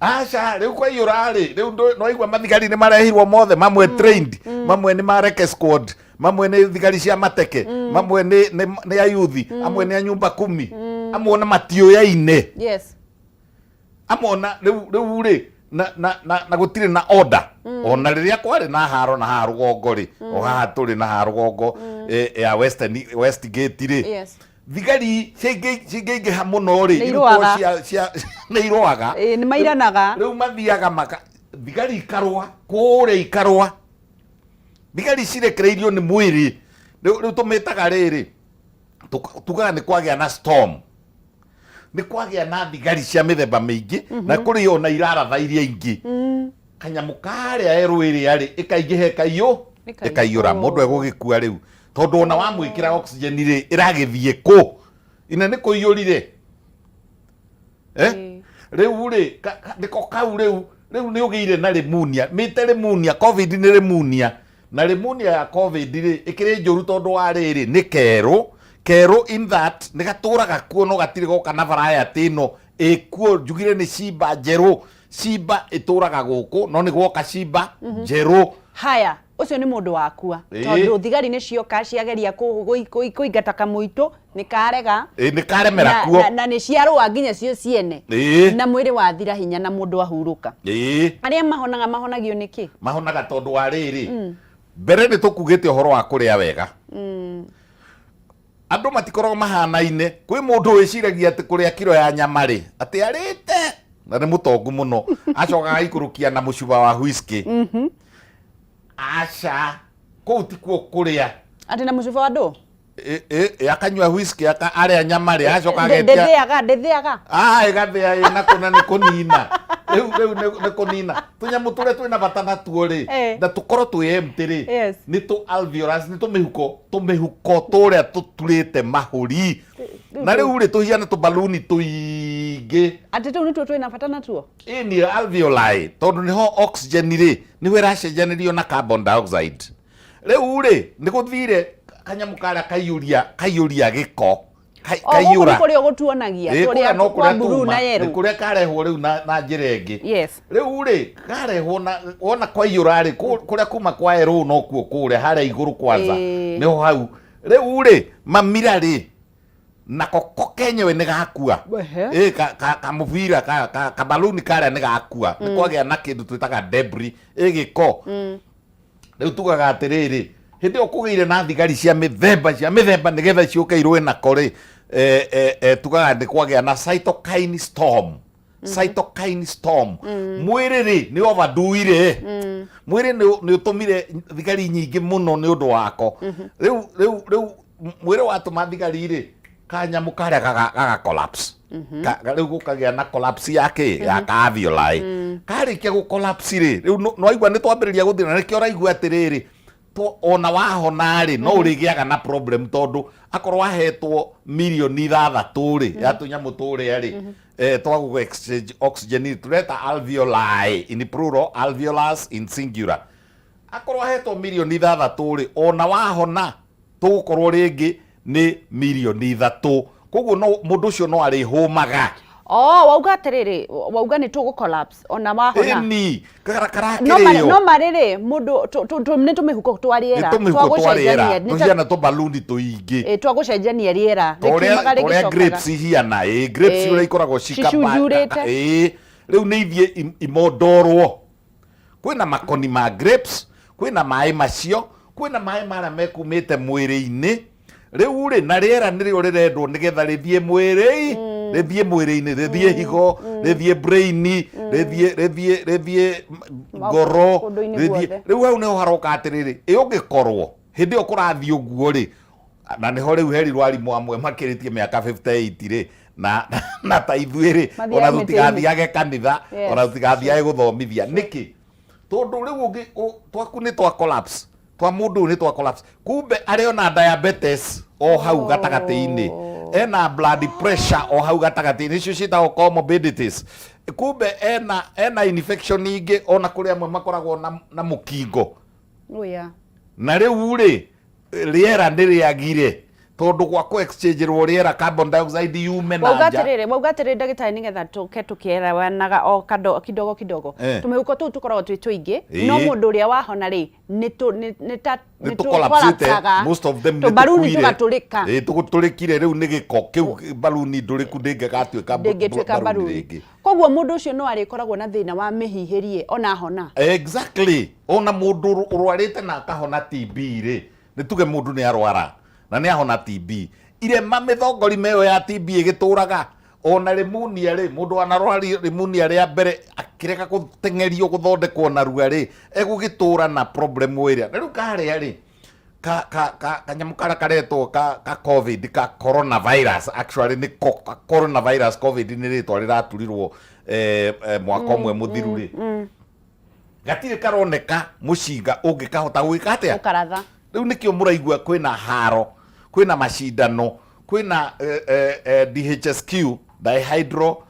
Aca, rĩu kwaiyũra rĩ, rĩu nĩwaigua mathigari nĩ marehirwo mothe, mamwe trained, mamwe nĩ mareke squad, mamwe nĩ thigari cia mateke, mamwe nĩ ayuthi, amwe nĩ a nyumba kumi, amwe ona matiũyaine. Amwe ona rĩu rĩ na gũtirĩ na order. Ona rĩrĩa kwarĩ na haro na haha rũgongo rĩ, o haha tũrĩ na haha rũgongo ya Western, Westgate rĩ, thigari cingĩingĩha mũno rĩ, Nĩ irutwo irũaga. Cia nĩ irũaga. Ĩĩ, nĩ mairanaga. Rĩu mathiaga maka thigari ikarũa kũrĩa, ikarũa, thigari cirekereirio nĩ mwĩrĩ. Rĩu tũmĩtaga rĩrĩ, tugaga nĩ kwagĩa na storm, nĩ kwagĩa na thigari cia mĩthemba mĩingĩ, na kũrĩ ona iraratha iria ingĩ. Kanyamũ karĩa erũ ĩrĩa rĩ ĩkaingĩha, ĩkaiyũ Ĩkaiyũ- ĩkaiyũra, mũndũ egũgĩkua rĩu tondũ ona wamwĩkĩra oxygen rĩ, ĩragĩthiĩ kũ ina nĩ kũiyũrire, eh? Rĩu rĩ nĩko kau rĩu nĩ ũgĩire na pneumonia, mĩte pneumonia, COVID nĩ pneumonia, na pneumonia ya COVID rĩ ĩkĩrĩ njũru tondũ wa rĩrĩ, nĩ kerũ kerũ in that nĩ gatũraga kuo no gatirĩ goka na variety ĩno ĩkuo. Njugire nĩ cimba njerũ, cimba ĩtũraga gũkũ no nĩ gwoka cimba njerũ. Haya, ũcio nĩ mũndũ wakua. Tondũ thigari nĩ cioka ciageria kũingata kamũitũ, nĩ karega. Ĩ, nĩ karemera kuo. Na nĩ ciarũa nginya cio ciene. Na mwĩrĩ wathira hinya na mũndũ ahurũka. Arĩa mahonaga mahonagio nĩ kĩ? Mahonaga tondũ wa rĩrĩ, mbere nĩ tũkugĩte ũhoro wa kũrĩa wega. Andũ matikoragwo mahanaine. Kwĩ mũndũ wĩciragia atĩ kũrĩa kiro ya nyama rĩ, atĩ arĩte na nĩ mũtongu mũno, acokaga agaikũrũkia na mũcuba wa whisky. Aca, kũu tikuo kũrĩa. Atĩ na mũcuba wa ndũ? Akanyua whisky, arĩa nyama rĩ, acoka agetia. Ndĩthĩaga, ndĩthĩaga. Ah, ĩgathĩa ĩ nako, na nĩ kũnina rĩu nĩ kũnina tũnyamũ tũrĩa twĩna bata natuo rĩ, na tũkorwo twĩ empty rĩ. Nĩ tũ alveolus, nĩ tũmĩhuko tũrĩa tũturĩte mahũri. Na rĩu rĩ, tũhiana tũbaluni tũingĩ. Atĩ tũu nĩtuo twĩna bata natuo? Ĩni, alveoli, tondũ nĩho oxygen rĩ, nĩho ĩracenjanĩrio na carbon dioxide. Rĩu rĩ, nĩ gũthire kanyamũ karĩa kaiyũria kaiyũria gĩko. O gũkũ Kaiyũra. nĩ kũrĩa ũgũtuonagia. Ĩ, Kũrĩa kũrĩa no kwa kũrĩa blue tuma na yellow. nĩ kũrĩa karehwo rĩu na njĩra ĩngĩ. Rĩu rĩ, karehwo na wona kwaiyũra rĩ, kũrĩa kuma kwa yellow nokuo kũrĩa harĩa igũrũ kwanza. Nĩho hau. Rĩu rĩ, mamira rĩ, nako ko kenyewe nĩ gakua. Ĩ, kamũbira kabaluni karĩa nĩ gakua. Nĩ kwagĩa na kĩndũ twĩtaga debris, ĩ gĩko. Rĩu tugaga atĩrĩrĩ, hĩndĩ ĩyo kũgĩire na thigari cia mĩthemba cia mĩthemba nĩgetha ciũke irũe nako rĩ, tugaga nĩ kwagĩa na cytokine storm. Cytokine storm. Mwĩrĩ rĩ, nĩ overdoire. Mwĩrĩ nĩ ũtũmire thigari nyingĩ mũno nĩ ũndũ wako. Rĩu mwĩrĩ watũma thigari rĩ, kanyamũ karĩa gaga collapse. Rĩu gũkagĩa na collapse ya kĩ? Ya ka alveoli. Karĩkia gũ collapse rĩ, rĩu nĩwaigua nĩ twambĩrĩria gũthira, na nĩkĩo ũraigua atĩrĩrĩ, ona wahona rĩ, no ũrĩgĩaga na problem, tondũ akorwo wahetwo mirioni 6 rĩ, ya tũnyamũ tũrĩa rĩ, twa gũ exchange oxygen rĩ, tũreta alveoli in plural, alveolus in singular. Akorwo ahetwo mirioni 6 rĩ, ona wahona tũgũkorwo rĩngĩ nĩ mirioni 3. Koguo no mũndũ ũcio no arĩhũmaga. Oh, wauga atĩrĩrĩ, wauga nĩ tũgũ collapse ona wahona. Ĩni, No karakĩrĩo. No marĩ rĩ, mũndũ nĩ tũmĩhuko twa rĩera. Nĩ tũmĩhuko twa rĩera, tũhiana tũbaluni tũingĩ. Ĩ, twa gũcenjania rĩera. Rĩkiumaga rĩgĩcokaga. Grapes ihiana, ĩ, grapes ũrĩa ikoragwo cicunjurĩte. Ĩ, rĩu nĩ ithiĩ imondorwo. Kwĩna makoni ma grapes, kwĩna maĩ macio, kwĩna maĩ marĩa mekumĩte mwĩrĩ-inĩ. Rĩu rĩ, na rĩera nĩrĩo rĩrendwo nĩgetha rĩthiĩ mwĩrĩ, rĩthiĩ mwĩrĩ-inĩ, rĩthiĩ higo, rĩthiĩ brain, rĩthiĩ ngoro, Kũndũ-inĩ rĩthiĩ. guothe. Rĩu hau nĩho haroka atĩrĩrĩ, ĩ ũngĩkorwo hĩndĩ ĩyo kũrathiĩ ũguo rĩ, na nĩho rĩu herirwo arimũ amwe makĩrĩtie mĩaka 58 rĩ, na ta ithuĩ rĩ, Mathiage ona mĩtĩ-inĩ. tũtigathiage kanitha, ona tũtigathiage gũthomithia. Nĩkĩ? Tondũ rĩu ũngĩ, twaku nĩ twa collapse, twa mũndũ ũyũ nĩ twa collapse. Kumbe arĩ ona diabetes o hau gatagatĩ-inĩ, ena blood pressure o hau gatagatĩ-inĩ, nĩcio ciĩtagwo comorbidities. Kumbe ena infection ingĩ, ona kũrĩ amwe makoragwo na mũkingo. Oh, yeah. Na rĩu rĩ, rĩera nĩ rĩagire, tondũ gwa kũ exchange-rwo rĩera carbon dioxide yume na Wauga nja. atĩrĩrĩ, wauga atĩrĩrĩ ndagĩtarĩ, nĩgetha tũke tũkĩerewanaga o kado, kidogo kidogo. Tũmĩhuko tũu tũkoragwo twĩ tũingĩ, no mũndũ ũrĩa wahona rĩ, nĩ tũ, nĩ, nĩ ta, Nĩ nĩ tũ-collapse-ĩte, tũ-collapse-aga. most of them nĩ Tũmbaruni tũkuire. tũgatũrĩka. Ĩĩ, tũgũtũrĩkire rĩu nĩ gĩko kĩu, mbaruni ndũrĩku ndĩngĩgatuĩka Ndĩngĩtuĩka mbaruni mbaruni. rĩngĩ. Koguo mũndũ ũcio no arĩkoragwo na thĩna wa mĩhihĩrie ona ahona. Exactly. Ona mũndũ ũrwarĩte na akahona TB rĩ, nĩ tuge mũndũ nĩ arwara na nĩ ahona TB. Irema mĩthongori ĩyo ya TB ĩgĩtũraga, ona rimunia rĩ, mũndũ wanarwara rimunia rĩa mbere akĩrega gũteng'erio gũthondekwo narua rĩ, egũgĩtũra na problem ĩrĩa. Na rĩu karĩa rĩ, kanyamũ karĩa karetwo ka COVID, ka coronavirus, actually nĩ ka coronavirus, COVID nĩ rĩtwa rĩraturirwo mwaka ũmwe mũthiru rĩ, gatirĩ karoneka mũcinga ũngĩkahota gwĩka atĩa? Ũkaratha. Rĩu nĩkĩo mũraigua kwĩna haro, kwĩna macindano, kwĩna DHSQ, dihydro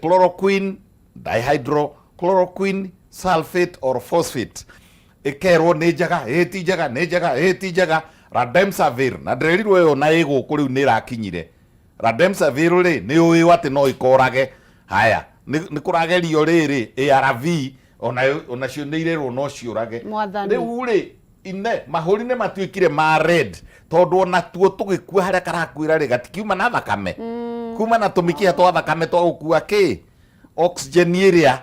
chloroquine, dihydrochloroquine sulfate or phosphate, ĩkerwo nĩ njega, ĩ ti njega, nĩ njega, ĩ ti njega. Remdesivir, na ndĩrerirwo ĩyo na ĩ gũkũ rĩu nĩ ĩrakinyire. Remdesivir rĩ, nĩ ũĩ atĩ no ĩkorage. Haya, nĩ kũragerio rĩrĩ ARV, onacio nĩ irerwo no ciũrage. Mwathani. Rĩu rĩ, ine mahũri nĩ matuĩkire ma red, tondũ ona tuo tũgĩkua harĩa karakuĩra rĩ, gatikiuma na thakame. Kuma na tũmĩkiha twa thakame twa gũkua kĩ? Oxygen ĩrĩa.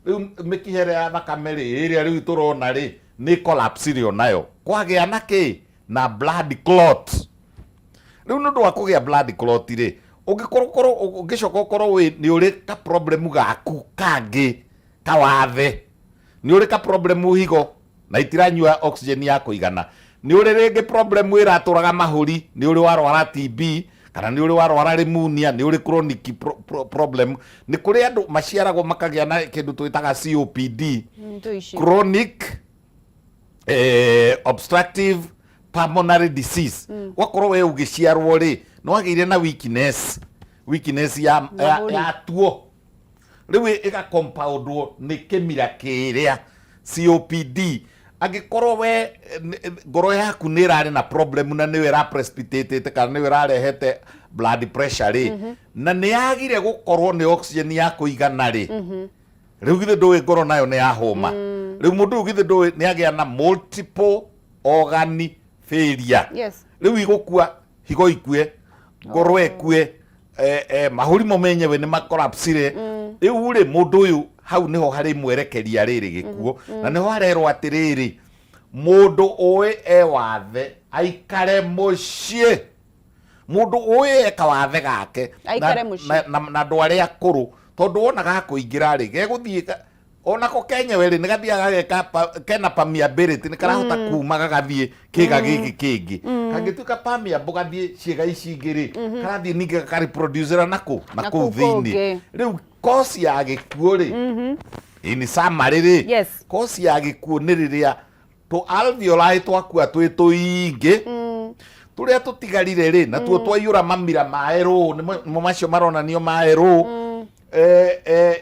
Rĩu mĩkiha ĩrĩa ya thakame rĩ, ĩrĩa rĩu tũrona rĩ, nĩ collapse rĩ onayo. Kwagĩa na kĩ? Na blood clot. Rĩu nĩ ũndũ wa kũgĩa blood clot rĩ, ũngĩcoka ũkorwo nĩ ũrĩ ka problem gaku kangĩ kawathe, nĩ ũrĩ ka problem higo na itiranyua oxygen ya kũigana, nĩ ũrĩ rĩngĩ problem ĩratũraga mahũri, nĩ ũrĩ warwara TB kana nĩ ũrĩ warwara pneumonia, nĩ ũrĩ chronic problem. Nĩ kũrĩ andũ maciaragwo makagĩa na kĩndũ twĩtaga COPD, chronic obstructive pulmonary disease. Wakorwo we ũgĩciarwo rĩ, Nĩ wagĩire na weakness, weakness ya, ya, Mahũri. ya tuo rĩu ĩgakompoundwo nĩ kĩmira kĩrĩa COPD. Angĩkorwo we ngoro yaku nĩ ĩrarĩ na problem na nĩyo ĩraprecipitatĩte kana nĩyo ĩrarehete blood pressure rĩ, na nĩ yagire gũkorwo nĩ oxygen ya kũigana rĩ, rĩu githĩ ndũĩ ngoro nayo nĩ yahũma? Rĩu mũndũ ũyũ githĩ ndũĩ nĩ agĩa na multiple organ failure? Rĩu igũkua higo ikue, ngoro ĩkue, mahũri mo menyewe nĩ makorapsire. Rĩu rĩ, mũndũ ũyũ hau nĩho harĩ mwerekeria rĩrĩ gĩkuo, na nĩho harerwo atĩrĩrĩ, mũndũ ũĩ e wathe aikare mũciĩ, mũndũ ũĩ eka wathe gake Aikare mũciĩ. Na andũ arĩa akũrũ, tondũ wona gakũingĩra rĩ, gegũthiĩ onako kenyewe rĩ, nĩ gathiaga gageka kena permeability, nĩ karahota kuma gagathiĩ kĩga gĩkĩ kĩngĩ. Kangĩtuĩka permeable gathiĩ ciĩga ici ingĩ rĩ, karathiĩ ningĩ gakareproducera nakũ Na nakũu kũu thĩinĩ. kũngĩ. Rĩu kosi ya gĩkuũ rĩ, in summary rĩ, kosi ya gĩkuũ nĩ rĩrĩa tũ alveoli twakua twĩ tũingĩ, tũrĩa tũtigarire rĩ, natuo twaiyũra mamira ma erũ, nĩmo macio maronanio ma erũ.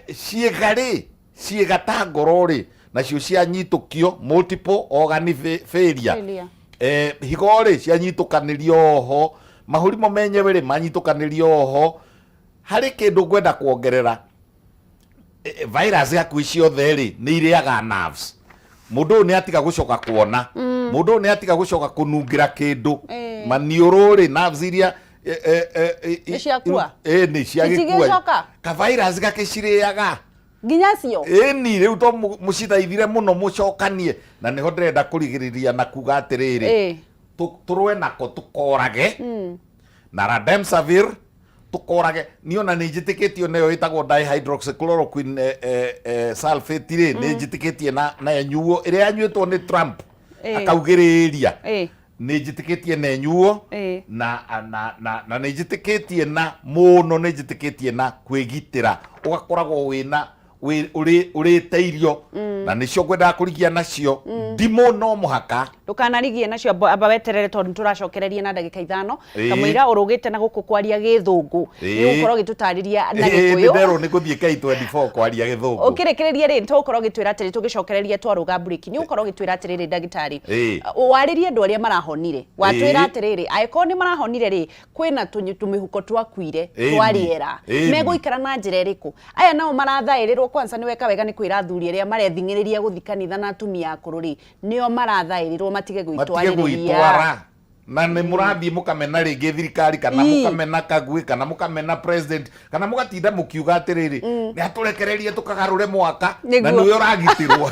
Ciĩga rĩ, ciĩga ta ngoro rĩ, nacio cianyitũkio, multiple organ failure. Failure. Higo rĩ, cianyitũkanĩrio oho, mahũri mo menyewe rĩ, manyitũkanĩrio oho. Harĩ kĩndũ ngwenda kuongerera, virus hakuhĩ ciothe rĩ, nĩ irĩaga nerves. Mũndũ ũyũ nĩ atiga gũcoka kuona, mũndũ ũyũ nĩ atiga gũcoka kũnungĩra kĩndũ. Maniũrũ rĩ, nerves iria Nĩ ciakua? Nĩ ciagĩkua. Itigĩcoka? Ka virus gakĩcirĩaga. Nginya cio? Ĩni, rĩu to mũcithaithire mũno mũcokanie, na nĩho ndĩrenda kũrigĩrĩria na kuga atĩrĩrĩ, tũrũe nako, tũkorage na remdesivir, tũkorage. Niĩ ona nĩ njĩtĩkĩtio nayo ĩtagwo dihydroxychloroquine sulfate rĩ, nĩ njĩtĩkĩtie na ĩnyuo ĩrĩa yanyuĩtwo nĩ Trump akaugĩrĩria. Nĩ njĩtĩkĩtie na ĩnyuo na nĩ njĩtĩkĩtie na mũno, nĩ njĩtĩkĩtie na kwĩgitĩra, ũgakoragwo wĩna ũrĩte irio, na nĩcio ngwendaga kũrigia nacio ndimũ no mũhaka. Ndũkanarigie nacio, amba weterere, tondũ nĩtũracokereria na ndagĩka 5. Kamũira ũrũgĩte na gũkũ kwaria gĩthũngũ, nĩ ũgũkorwo ũgĩtũtarĩria na nĩ gĩkũyũ. Nderwo nĩ gũthiĩ K24 kwaria gĩthũngũ. Ũkĩrĩkĩrĩria rĩ, tũgũkorwo ũgĩtwĩra atĩrĩ, tũgĩcokereria twarũga mburĩki, nĩ ũgũkorwo ũgĩtwĩra atĩrĩrĩ, ndagĩtarĩ, warĩrie andũ arĩa marahonire. Watwĩra atĩrĩrĩ, angĩkorwo nĩ marahonire rĩ, kwĩna tũmĩhuko twakuire twa rĩera, megũikara na njĩra ĩrĩkũ? Aya nao marathaĩrĩrwo kwanza, nĩ weka wega nĩ kwĩra athuri arĩa marething'ĩrĩria gũthi kanitha na atumia akũrũ rĩ, nĩo marathaĩrĩrwo matige matige gwĩtwarĩrĩria. Gwĩtwara, na nĩ mũrathiĩ mũkamena rĩngĩ thirikari, kana mũkamena Kagwe, kana mũkamena president, kana mũgatinda mũkiuga atĩrĩrĩ, nĩ atũrekererie tũkagarũre mwaka na nĩwe ũragitĩrwo.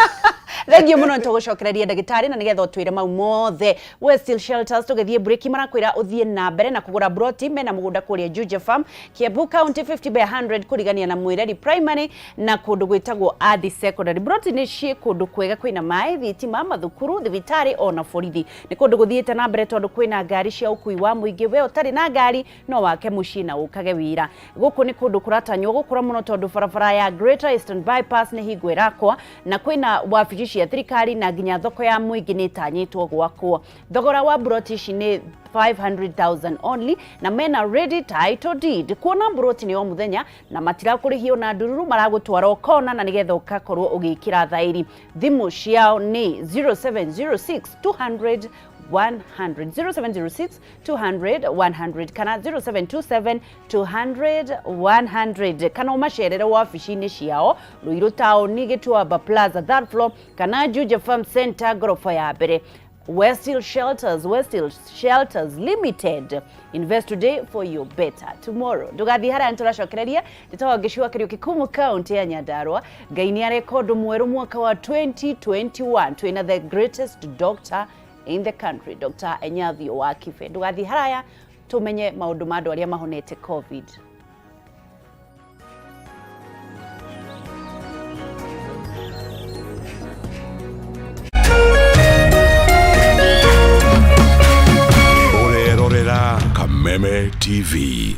Thengiũ mũno, nĩ tũgũcokereria ndagĩtarĩ na nĩgetha ũtwĩre mau mothe. Westhill Shelters, tũgĩthiĩ break, marakwĩra ũthiĩ na mbere na kũgũra broti. Mena mũgũnda kũrĩa Juja Farm, Kiambu County, 50 by 100, kũrigania na Mwĩreri Primary na kũndũ gwĩtagwo Adi Secondary. Broti nĩ ciĩ kũndũ kwega, kwĩna maĩ, thitima, mathukuru, thibitarĩ ona borithi. Nĩ kũndũ gũthiĩte na mbere tondũ kwĩna ngari cia ũkui wa mũingĩ. We ũtarĩ na ngari no wake mũciĩ na ũkage wĩra. Gũkũ nĩ kũndũ kũratanywo gũkũra mũno tondũ barabara ya Greater Eastern Bypass nĩ hingo ĩrakwa, na kwĩna wabici cia thirikari, na nginya thoko ya mũingĩ nĩ ĩtanyĩtwo gwakwo. Thogora wa mburoti ici nĩ 500,000 only, na mena ready title deed. Kuona mburoti nĩ o mũthenya, na matirakũrĩhio na ndururu, maragũtwara ũkona na nĩgetha ũgakorwo ũgĩkĩra thaĩri. Thimũ ciao nĩ 0706 200 100, 0706 200 100, kana 0727 200 100, kana ũmacerere wabici-inĩ ciao Ruiru taũni, Gĩtuamba Plaza, third floor, kana Juja Farm Center, ngoroba ya mbere. Westhill Shelters, Westhill Shelters Limited. Invest today for your better tomorrow. Ndũgathiĩ haraya, nĩtũracokereria. Njĩtagwo Ngĩcua Kariũki kuma kaunti ya Nyandarua. Ngai nĩ areka ũndũ mwerũ mwaka wa 2021. Twĩna the greatest doctor in the country, Dr. Enyathio wa Kibe. Ndũgathiĩ haraya, tũmenye maũndũ ma andũ arĩa mahonete COVID. Ũrerorera Kameme TV.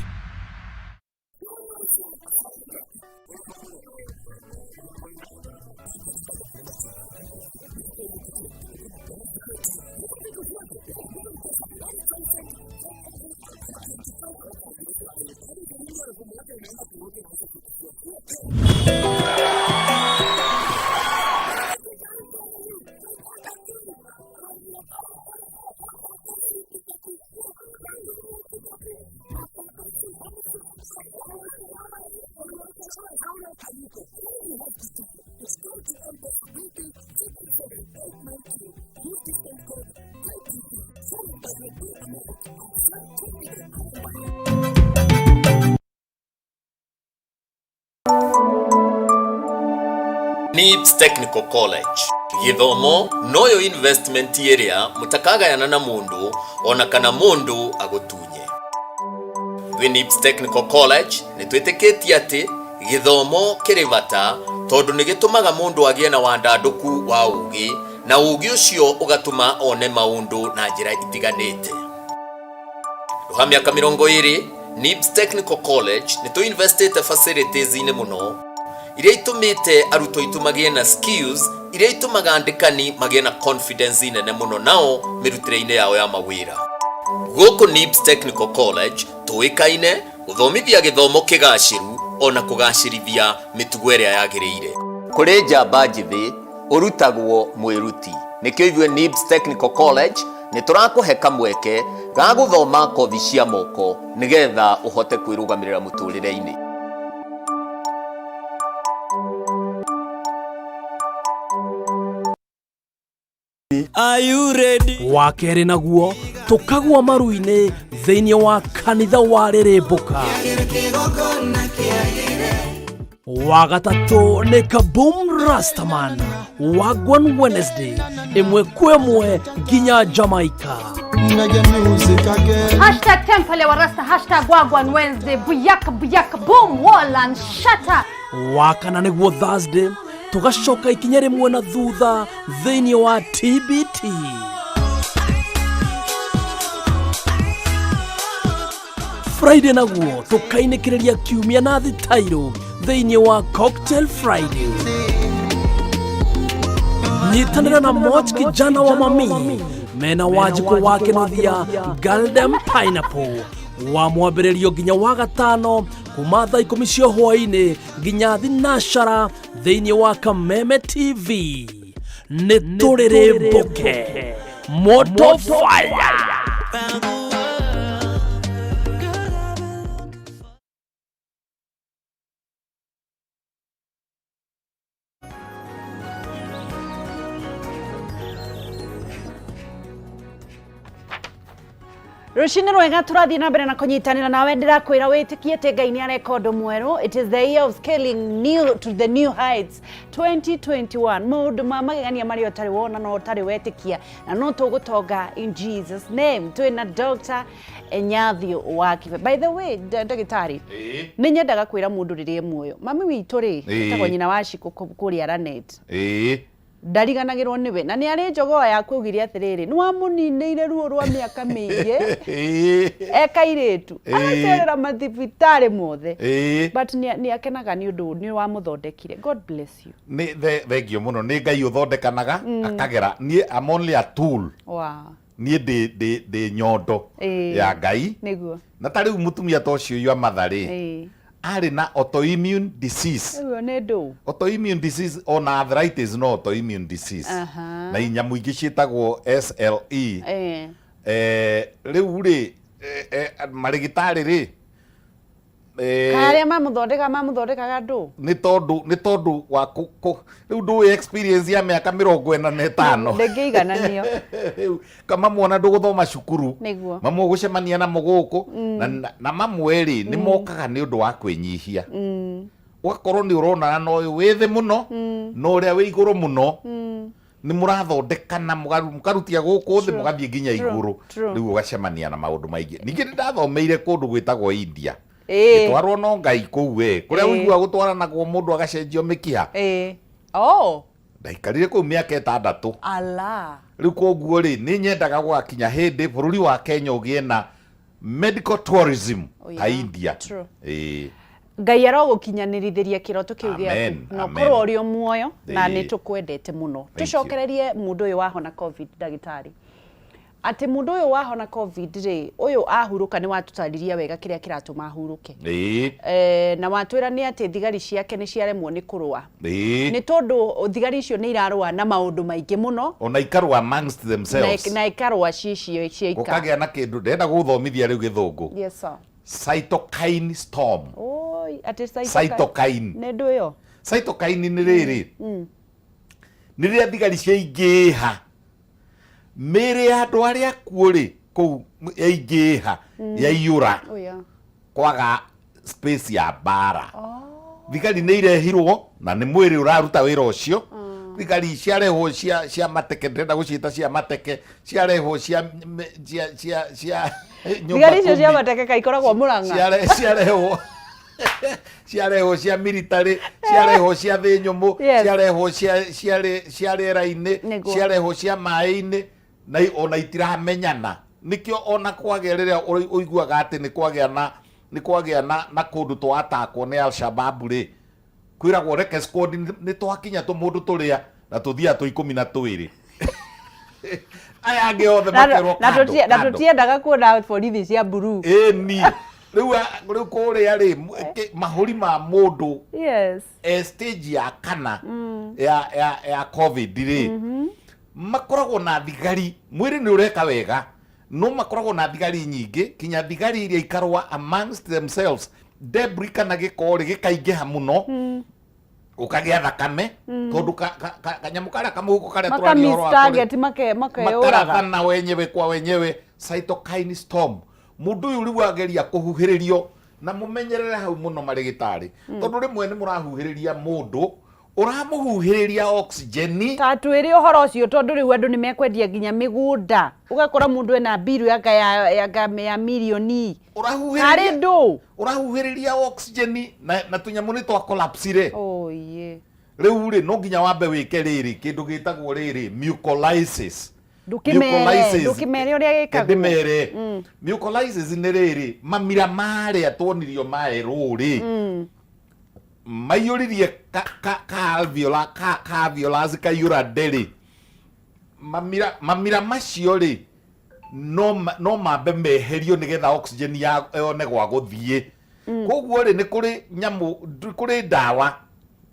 NIBS Technical College gĩthomo noyo investment ĩrĩa mũtakagayana na mũndũ ona kana mũndũ agũtunye. Twĩ NIBS Technical College nĩ twĩtĩkĩtie atĩ gĩthomo kĩrĩ bata tondũ nĩ gĩtũmaga mũndũ agĩe na wandandũku wa ũũgĩ na ũũgĩ ũcio ũgatũma one maũndũ na njĩra itiganĩte. Handũ ha mĩaka 20, NIBS Technical College nĩ tũinvestĩte facilities-inĩ mũno iria itũmĩte arutwo aitũ magĩe na skills iria itũmaga andĩkani magĩe na confidence nene mũno nao mĩrutĩre-inĩ yao ya mawĩra. Gũkũ NIBS Technical College tũĩkaine gũthomithia gĩthomo kĩgacĩru ona kũgacĩrithia mĩtugo ĩrĩa yagĩrĩire. Kũrĩ njamba njĩthĩ ũrutagwo mwĩruti. Nĩkĩo ithuĩ NIBS Technical College nĩ tũrakũhe kamweke ga gũthoma kothi cia moko nĩgetha ũhote kwĩrũgamĩrĩra mũtũrĩre-inĩ. Are you ready? Wa kerĩ naguo tũkagwa maru-inĩ thĩinĩ wa kanitha wa rĩrĩmbũka. Wa gatatũ nĩ Kaboom Rastaman Wagwan Wednesday ĩmwe kwa ĩmwe nginya Jamaica. Hashtag Temple wa Rasta, hashtag Wagwan Wednesday, buyaka buyaka, boom, wall and shatter. Wa kana nĩguo Thursday tũgacoka ikinya rĩmwe na thutha thĩinĩ wa TBT. Friday naguo tũkainĩkĩrĩria kiumia na thitairũ thĩinĩ wa Cocktail Friday. Nyitanĩra na Moch kijana wa mami mena Wanjikũ wa Kĩnuthia Golden Pineapple wa mwambĩrĩrio nginya wa gatano kuma thaa 10 cia hwaĩ-inĩ nginya thinacara thĩinĩ wa Kameme TV. Nĩ tũrĩrĩmbũke moto fire. Rũcinĩ rwega, tũrathiĩ na mbere na kũnyitanĩra nawe. Ndĩrakwĩra wĩtĩkie atĩ Ngai nĩ areka ũndũ mwerũ. It is the year of scaling new to the new heights, 2021. Maũndũ ma magegania marĩa ũtarĩ wona na ũtarĩ wetĩkia, na no tũgũtonga in Jesus name. Twĩna Dr. Enyathio wa Kibe. By the way, ndagĩtarĩ, nĩ nyendaga kwĩra mũndũ rĩrĩa e muoyo, mami witũ rĩ, etagwo nyina wa Cikũ kũrĩa Lanet, ndariganagĩrwo nĩwe, na nĩ arĩ njogoo yaku augire atĩrĩrĩ, nĩ wamũninĩire ruo rwa mĩaka mĩingĩ ekairĩtu agacerera mathibitarĩ mothe, but nĩ akenaga nĩ ũndũ nĩ wamũthondekire. God bless you. Nĩ thengio mũno. Nĩ Ngai ũthondekanaga akagera. Niĩ I'm only a tool. Niĩ ndĩ nyondo ya Ngai. Na ta rĩu mũtumia ta ũcio yua matharĩ arĩ na autoimmune disease. Ũguo nĩ ndũ? Autoimmune disease, ona arthritis no autoimmune disease. Na inyamũ ingĩ ciĩtagwo SLE. Rĩu rĩ, marĩgĩtarĩ rĩ, Kana arĩa mamũthondekaga ndũ? Nĩ tondũ wa rĩu ndũĩ experience ya mĩaka 45. Ndĩngĩigananio. Rĩu mamwona ndũgũthoma cukuru, mamwe ũgũcemania namo gũkũ na mamwe rĩ, nĩ mokaga nĩ ũndũ wa kwĩnyihia, ũgakorwo nĩ ũronana na ũyũ wĩ thĩ mũno na ũrĩa wĩ igũrũ mũno, nĩ mũrathondekana, mũkarutia gũkũ thĩ, mũgathiĩ nginya igũrũ. Rĩu ũgacemania na maũndũ maingĩ. Ningĩ nĩ ndathomeire kũndũ gwĩtagwo India. Gĩtwarwo no Ngai kũu we kũrĩa ũiguaga gũtwaranagwo mũndũ agacenjio mĩkiha. Oh. Ndaikarire kũu mĩaka 6. Ala. Rĩu koguo rĩ, nĩ nyendaga gũgakinya hĩndĩ bũrũri wa Kenya ũgĩe na medical tourism ta India. Ngai arogũkinyanĩrithĩria kĩroto kĩu gĩaku Amen, na amen. ũkorwo ũrĩ o muoyo na nĩ tũkwendete mũno. Thank you. Tũcokererie mũndũ ũyũ wahona COVID, ndagĩtarĩ. Atĩ mũndũ ũyũ wahona COVID rĩ, ũyũ ahurũka, nĩ watũtarĩria wega kĩrĩa kĩratũma ahurũke. Na watwĩra nĩ atĩ thigari ciake nĩ ciaremwo nĩ kũrũa. Nĩ tondũ thigari icio nĩ irarũa na maũndũ maingĩ mũno. Ona ikarũa amongst themselves. Na ikarũa ciĩ ciaika. Gũkagĩa na kĩndũ ndĩrenda gũgũthomithia rĩu Gĩthũngũ. Yes sir. Cytokine storm. Oi, atĩ cytokine. Nĩ ndũ ĩyo? Cytokine nĩ rĩrĩ. Nĩ rĩrĩa thigari ciaingĩha, mĩĩrĩ ya andũ arĩa akuũ rĩ kũu yaingĩha, yaiyũra, Oh, yeah. kwaga space ya mbara. Thigari nĩ irehirwo na nĩ mwĩrĩ ũraruta wĩra ũcio. Thigari ciarehwo cia mateke, ndĩrenda gũciĩta cia mateke, ciarehwo cia nyũmba Thigari icio cia kumi. mateke kaĩ ikoragwo Mũrang'a? Ciarehwo cia military, ciarehwo cia thĩ nyũmũ, ciarehwo cia rĩera-inĩ, ciarehwo cia maĩ-inĩ, na ona itiramenyana. Nĩkĩo ona kwagĩa rĩrĩa ũiguaga atĩ nĩ kwagĩa na kũndũ twatakwo nĩ Al-Shabaab rĩ, kwĩragwo reke squad nĩ twakinya tũmũndũ tũrĩa na tũthiaga tũ 12, aya angĩ othe makerwo Na kando, na kando. Tũtiendaga kuona borithi cia mburuu. Ĩni rĩu kũrĩa rĩ, mahũri ma mũndũ e stage ya kana ya COVID rĩ, makoragwo na thigari, mwĩrĩ nĩ ũreka wega, no makoragwo na thigari nyingĩ, kinya thigari iria ikarũa amongst themselves, debris kana gĩko rĩ gĩkaingĩha mũno, ũkagĩa thakame, tondũ kanyamũ karĩa kamũhuko karĩa tũraria ũhoro wako rĩ, Target makeyũraga. Makarathana wenyewe kwa wenyewe, cytokine storm. Mũndũ ũyũ rĩu ageria kũhuhĩrĩrio, na mũmenyerere hau mũno marĩgĩtarĩ, tondũ rĩmwe nĩ mũrahuhĩrĩria mũndũ, ũramũhuhĩrĩria oxygen. Ta twĩre ũhoro ũcio, tondũ rĩu andũ nĩ mekwendia nginya mĩgũnda, ũgakora mũndũ ena mbiru yanga ya mirioni harĩ Ũrahuhĩrĩria ndũ. Ũrahuhĩrĩria oxygen na tũnyamũ nĩ twa collapse rĩ. Oye. Rĩu rĩ, no nginya wambe wĩke rĩrĩ, kĩndũ gĩtagwo rĩrĩ mucolysis. Ndũkĩmere. Mucolysis. Ndũkĩmere ũrĩa gĩkagwo. Ndĩmere, mucolysis nĩ rĩrĩ, mamira marĩa tuonirio maerũ rĩ, maiyũririe ka alveolar, ka alveolars kaiyũra nderĩ. Mamira macio rĩ, no mambe meherio nĩgetha oxygen ya yone gwa gũthiĩ. Koguo rĩ, nĩ kũrĩ nyamũ, nĩ kũrĩ ndawa.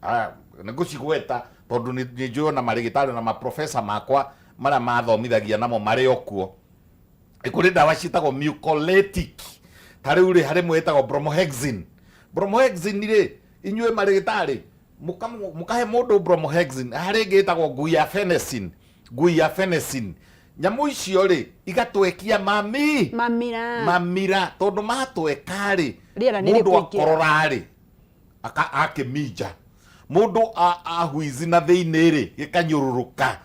Ah, nĩ ngũcigweta tondũ nĩ njũĩ ona marĩgĩtarĩ na maprofesa makwa marĩa mathomithagia namo marĩ o kuo. Nĩ kũrĩ ndawa ciĩtagwo mucolytic. Ta rĩu rĩ, harĩ ĩmwe ĩtagwo bromhexine. Bromhexine rĩ, inyuĩ marĩgĩtarĩ mũkahe mũndũ bromhexine. Harĩ ĩngĩ ĩtagwo guaifenesin. Guaifenesin, nyamũ icio rĩ, igatwekia mami Mamira. Mamira, tondũ matweka rĩ, Rĩera nĩ mũndũ rĩkũingĩra. akorora rĩ, akĩminja mũndũ ahuizi na thĩinĩ rĩ, gĩkanyũrũrũka.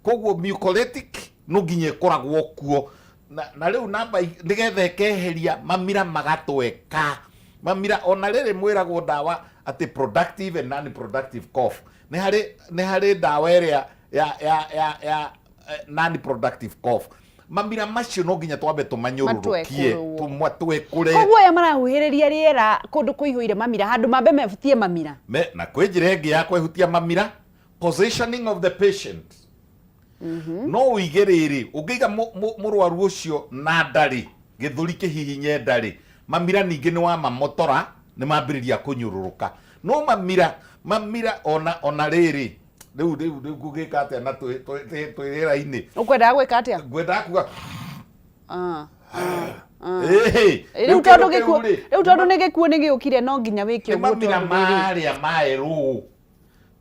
Koguo mucolytic no nginya ĩkoragwo kuo na rĩu namba nĩgetha ĩkeheria mamira, magatweka mamira. Ona rĩrĩ mwĩragwo ndawa atĩ productive and non productive cough, nĩ harĩ ndawa ĩrĩa ya non productive cough. Mamira macio no nginya twambe tũmanyũrũrũkie. Matwekũrwo. Tũmatwekũre. Koguo aya marahuhĩrĩria rĩera kũndũ kũihũire mamira, handũ mambe mebutie mamira. Na kwĩ njĩra ĩngĩ ya kwehutia mamira, positioning of the patient. No ũige rĩrĩ, ũngĩiga mũrwaru ũcio na ndarĩ gĩthũri kĩhihinye ndarĩ, mamira ningĩ nĩ wamamotora, nĩ mambĩrĩria kũnyũrũrũka. No mamira ona rĩrĩ, rĩu ngũgĩka atĩa na twĩ rĩera-inĩ? Ũkwendaga gwĩka atĩa? Ngwendaga kuga Ĩhĩ, rĩu kĩndũ tondũ kĩu gĩkuũ rĩ, rĩu tondũ nĩ gĩkuũ nĩ gĩũkire, no nginya wĩke nĩ ũguo mamira tondũ rĩrĩ marĩa maerũ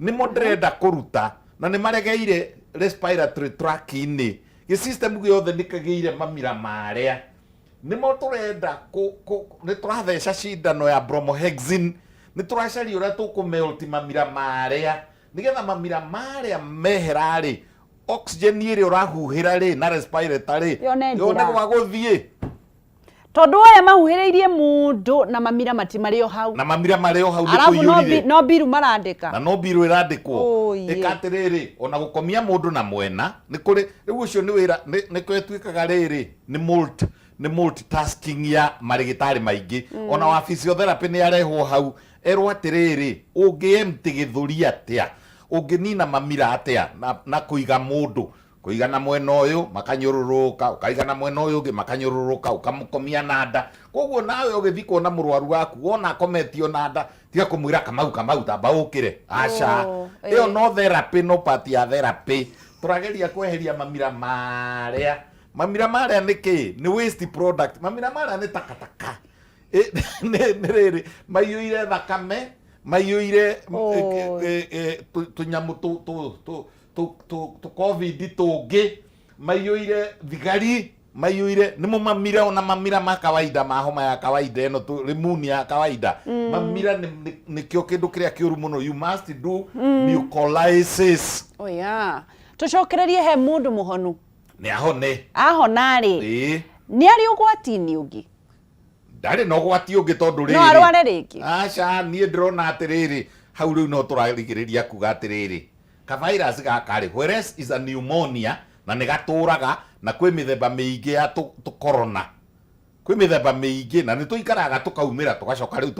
nĩmo ndĩrenda kũruta, na nĩ maregeire respiratory tract-inĩ, gĩ system gĩothe nĩ kĩgĩire mamira marĩa, nĩmo tũrenda nĩ tũratheca cindano ya bromhexine, nĩ tũracaria ũrĩa tũkũmelt mamira marĩa, nĩgetha mamira marĩa mehera rĩ, oxygen ĩrĩa ũrahuhĩra rĩ na respirator rĩ Yone njĩra. Yone gwa gũthiĩ. Tondũ aya mahuhĩrĩirie mũndũ na mamira mati marĩ o hau. Na mamira marĩ o hau, nĩ Arabu no kũiyũrire. No mbiru marandĩka. Na no mbiru ĩrandĩkwo. Oh, Ĩka atĩrĩrĩ, ona gũkomia mũndũ na mwena nĩ kũrĩ rĩu, ũcio nĩ wĩra nĩ kwĩtuĩkaga rĩrĩ nĩ multitasking ya marĩgĩtarĩ maingĩ. Ona wa physiotherapy nĩ arehwo hau, erwo atĩrĩrĩ, ũngĩ empty gĩthũri atĩa, ũngĩnina mamira atĩa na kũiga mũndũ. Kũigana mwena ũyũ makanyũrũrũka, ũkaigana mwena ũyũ ũngĩ makanyũrũrũka, ũkamũkomia na nda. Koguo nawe ũgĩthiĩ kuona mũrwaru waku wona akometio na nda, tiga kũmwĩra Kamau Kamau tamba ũkĩre. Aca. Oh, Ĩyo eh. no therapy, no part ya therapy. Tũrageria kweheria mamira marĩa. Mamira marĩa nĩ kĩ? Nĩ waste product. Mamira marĩa nĩ takataka. Nĩ rĩrĩ, maiyũire thakame, maiyũire Oh. tũnyamũ tũ covid tũngĩ, maiyũire thigari, maiyũire nĩmo mamira, ona mamira ma kawaida ma homa ya kawaida ĩno pneumonia ya kawaida. Mamira nĩkĩo kĩndũ kĩrĩa kĩũru mũno. You must do mucolysis. Oh yeah. Tũcokererie he mũndũ mũhonu. Nĩ ahone. Ahona rĩ, nĩ arĩ ũgwati-inĩ ũngĩ? Ndarĩ na ũgwati ũngĩ tondũ No rĩrĩ arware rĩngĩ? Aca, niĩ ndĩrona atĩrĩrĩ, hau rĩu no tũrarigĩrĩria kuga atĩrĩrĩ, ka virus gaka rĩ, whereas is a pneumonia na nĩ gatũraga, na kwĩ mĩthemba mĩingĩ ya tũ corona, kwĩ mĩthemba mĩingĩ na nĩ tũikaraga tũkaumĩra tũgacoka rĩu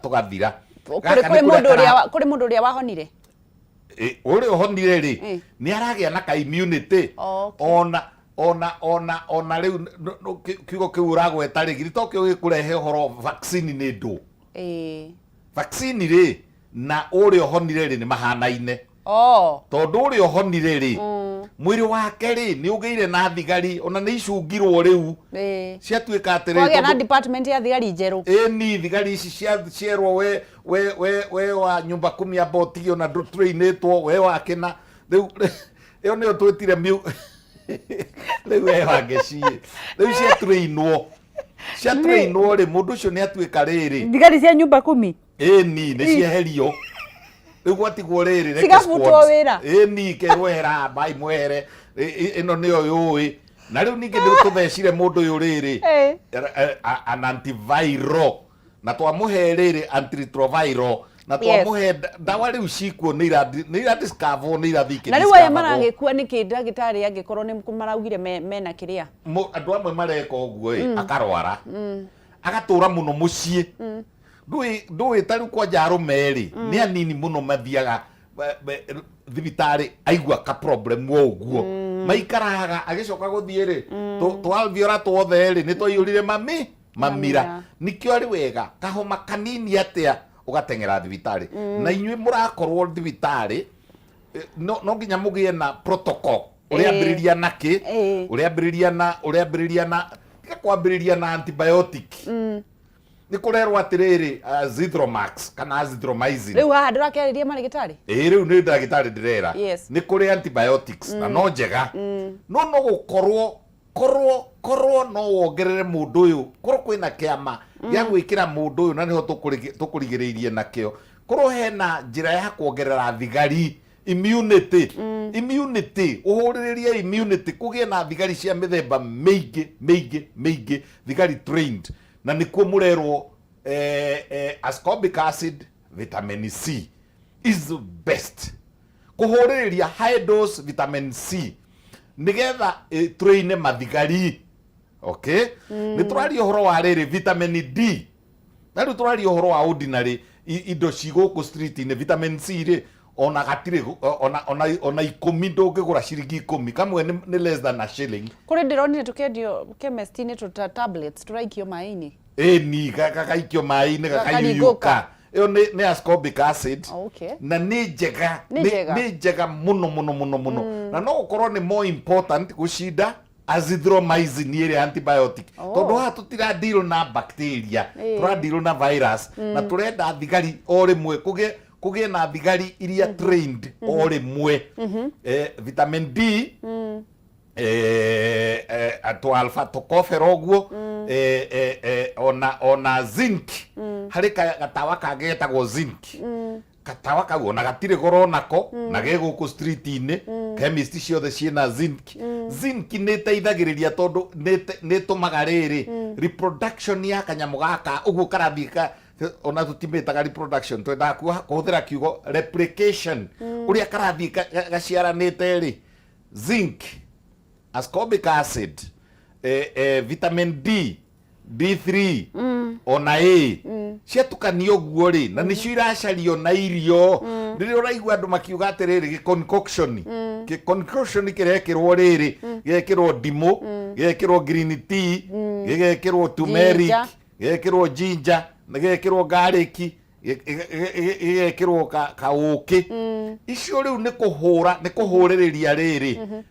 tũgathira. Kũrĩ Gaka kũrĩ nĩ kũrĩa mũndũ ũrĩa kũrĩ mũndũ ũrĩa wahonire? Ũrĩa ũhonire rĩ, nĩ aragĩa na ka immunity. Ona rĩu kiugo kĩu ũragweta rĩ, githĩ to kĩo gĩkũrehe ũhoro vaccine nĩ ndũ? Vaccine rĩ na ũrĩa ũhonire rĩ nĩ mahanaine. Tondũ ũrĩa ũhonire rĩ, mwĩrĩ wake rĩ nĩ ũgĩire na thigari, ona nĩ icungirwo rĩu ciatuĩka atĩrĩ, Kwagĩa na tondũ department ya thigari njerũ. Ĩni, thigari ici cierwo we wa nyumba kumi amba ũtige ona ndũtrainĩtwo, we wa kĩna rĩu ĩyo nĩyo twĩtire rĩu we wa ngeci rĩu ciatrainwo ciatrainwo rĩ, mũndũ ũcio nĩ atuĩka rĩrĩ. Thigari cia nyumba kumi. Ĩni, nĩ cieherio rĩu gwatigwo rĩrĩ reke Cigabutwo squads. wĩra. Ĩni, kerwo ehera mbai mwehere, ĩno nĩyo yũĩ na rĩu ningĩ nĩ tũthecire mũndũ ũyũ rĩrĩ an antiviral na twamũhe rĩrĩ antiretroviral na twamũhe ndawa rĩu cikuo nĩ ira discover nĩ irathiĩ Na rĩu aya ikĩdiscoverwo. Maragĩkua nĩkĩ ndagĩtarĩ angĩkorwo nĩ maraugire mena kĩrĩa? Andũ amwe mareka ũguo ĩ, akarwara agatũra mũno mũciĩ, ndũĩ ta rĩu kwanja arũme rĩ, nĩ anini mũno mathiaga thibitarĩ aigua ka problem o ũguo, maikaraga agĩcoka gũthiĩ rĩ, tũ alveolar twothe rĩ nĩ twaiyũrire mami mamira. Mamira. Nikĩo arĩ wega kahoma kanini atĩa ũgateng'era thibitarĩ, na inyuĩ mũrakorwo thibitarĩ no nginya mũgĩe na protocol ũrĩambĩrĩria na kĩ, ũrĩambĩrĩria na tiga kwambĩrĩria na antibiotic, nĩ kũrerwo atĩrĩrĩ, Zithromax kana azithromycin. Rĩu haha ndũrakĩarĩria marĩgĩtarĩ. Ĩĩ, rĩu nĩ ndagĩtarĩ ndĩrera. Nĩ kũrĩ antibiotics na no njega, no gũkorwo korwo no wongerere mũndũ ũyũ, korwo kwĩna kĩama gĩa gwĩkĩra mũndũ ũyũ, na nĩho tũkũrigĩrĩirie nakĩo, korwo hena njĩra ya kuongerera thigari immunity, ũhũrĩrĩrie immunity, kũgĩe na thigari cia mĩthemba mĩingĩ mĩingĩ mĩingĩ, thigari trained, na nĩkuo mũrerwo ascorbic acid, vitamin C is best kũhũrĩrĩria high dose vitamin C nĩgetha train mathigari. Okay, nĩ tũraria ũhoro wa rĩrĩ vitamin D, na rĩu tũraria ũhoro wa ordinary indo ci gũkũ street-inĩ. Vitamin C rĩ, ona gatirĩ ona 10 ndũngĩgũra ciringi 10, kamwe nĩ less than a shilling. Kũrĩ ndĩronire tũkĩendio chemist-inĩ tũta tablets tũraikio maĩ-inĩ. Ĩni, gagaikio maĩ-inĩ gakayuyuka. Ĩyo nĩ ascorbic acid. Na nĩ njega. Nĩ njega. Nĩ njega mũno mũno mũno mũno, na no gũkorwo nĩ more important gũcinda azithromycin ĩrĩa antibiotic, tondũ haha tũtira deal na bacteria, tũra deal na virus, na tũrenda thigari o rĩmwe, kũgĩe na thigari iria trained o rĩmwe. Vitamin D, tũ alpha tocopherol ũguo, ona zinc, harĩ gatawa kangĩ getagwo zinc. Gatawa kau ona gatirĩ goro nako, na ge gũkũ street-inĩ, chemist ciothe ciĩna zinc. Zinc nĩ ĩteithagĩrĩria tondũ nĩ ĩtũmaga rĩrĩ reproduction ya kanyamũ gaka ũguo karathiĩ ka ona tũtimĩtaga reproduction, twendaga kũhũthĩra kiugo replication, ũrĩa karathiĩ gaciaranĩte rĩ, zinc, ascorbic acid, vitamin D, D3 ona A, ciatukanio ũguo rĩ, na nĩcio iracario na irio. Rĩrĩa ũraigua andũ makiuga atĩrĩrĩ, gĩ concoction, gĩ concoction kĩrekĩrwo rĩrĩ, gĩgekĩrwo ndimũ, gĩgekĩrwo green tea, gĩgekĩrwo turmeric, Ginger. Gĩgekĩrwo ginger, na gĩgekĩrwo garlic, gĩgekĩrwo kaũkĩ, icio rĩu nĩ kũhũra, nĩ kũhũrĩrĩria rĩrĩ,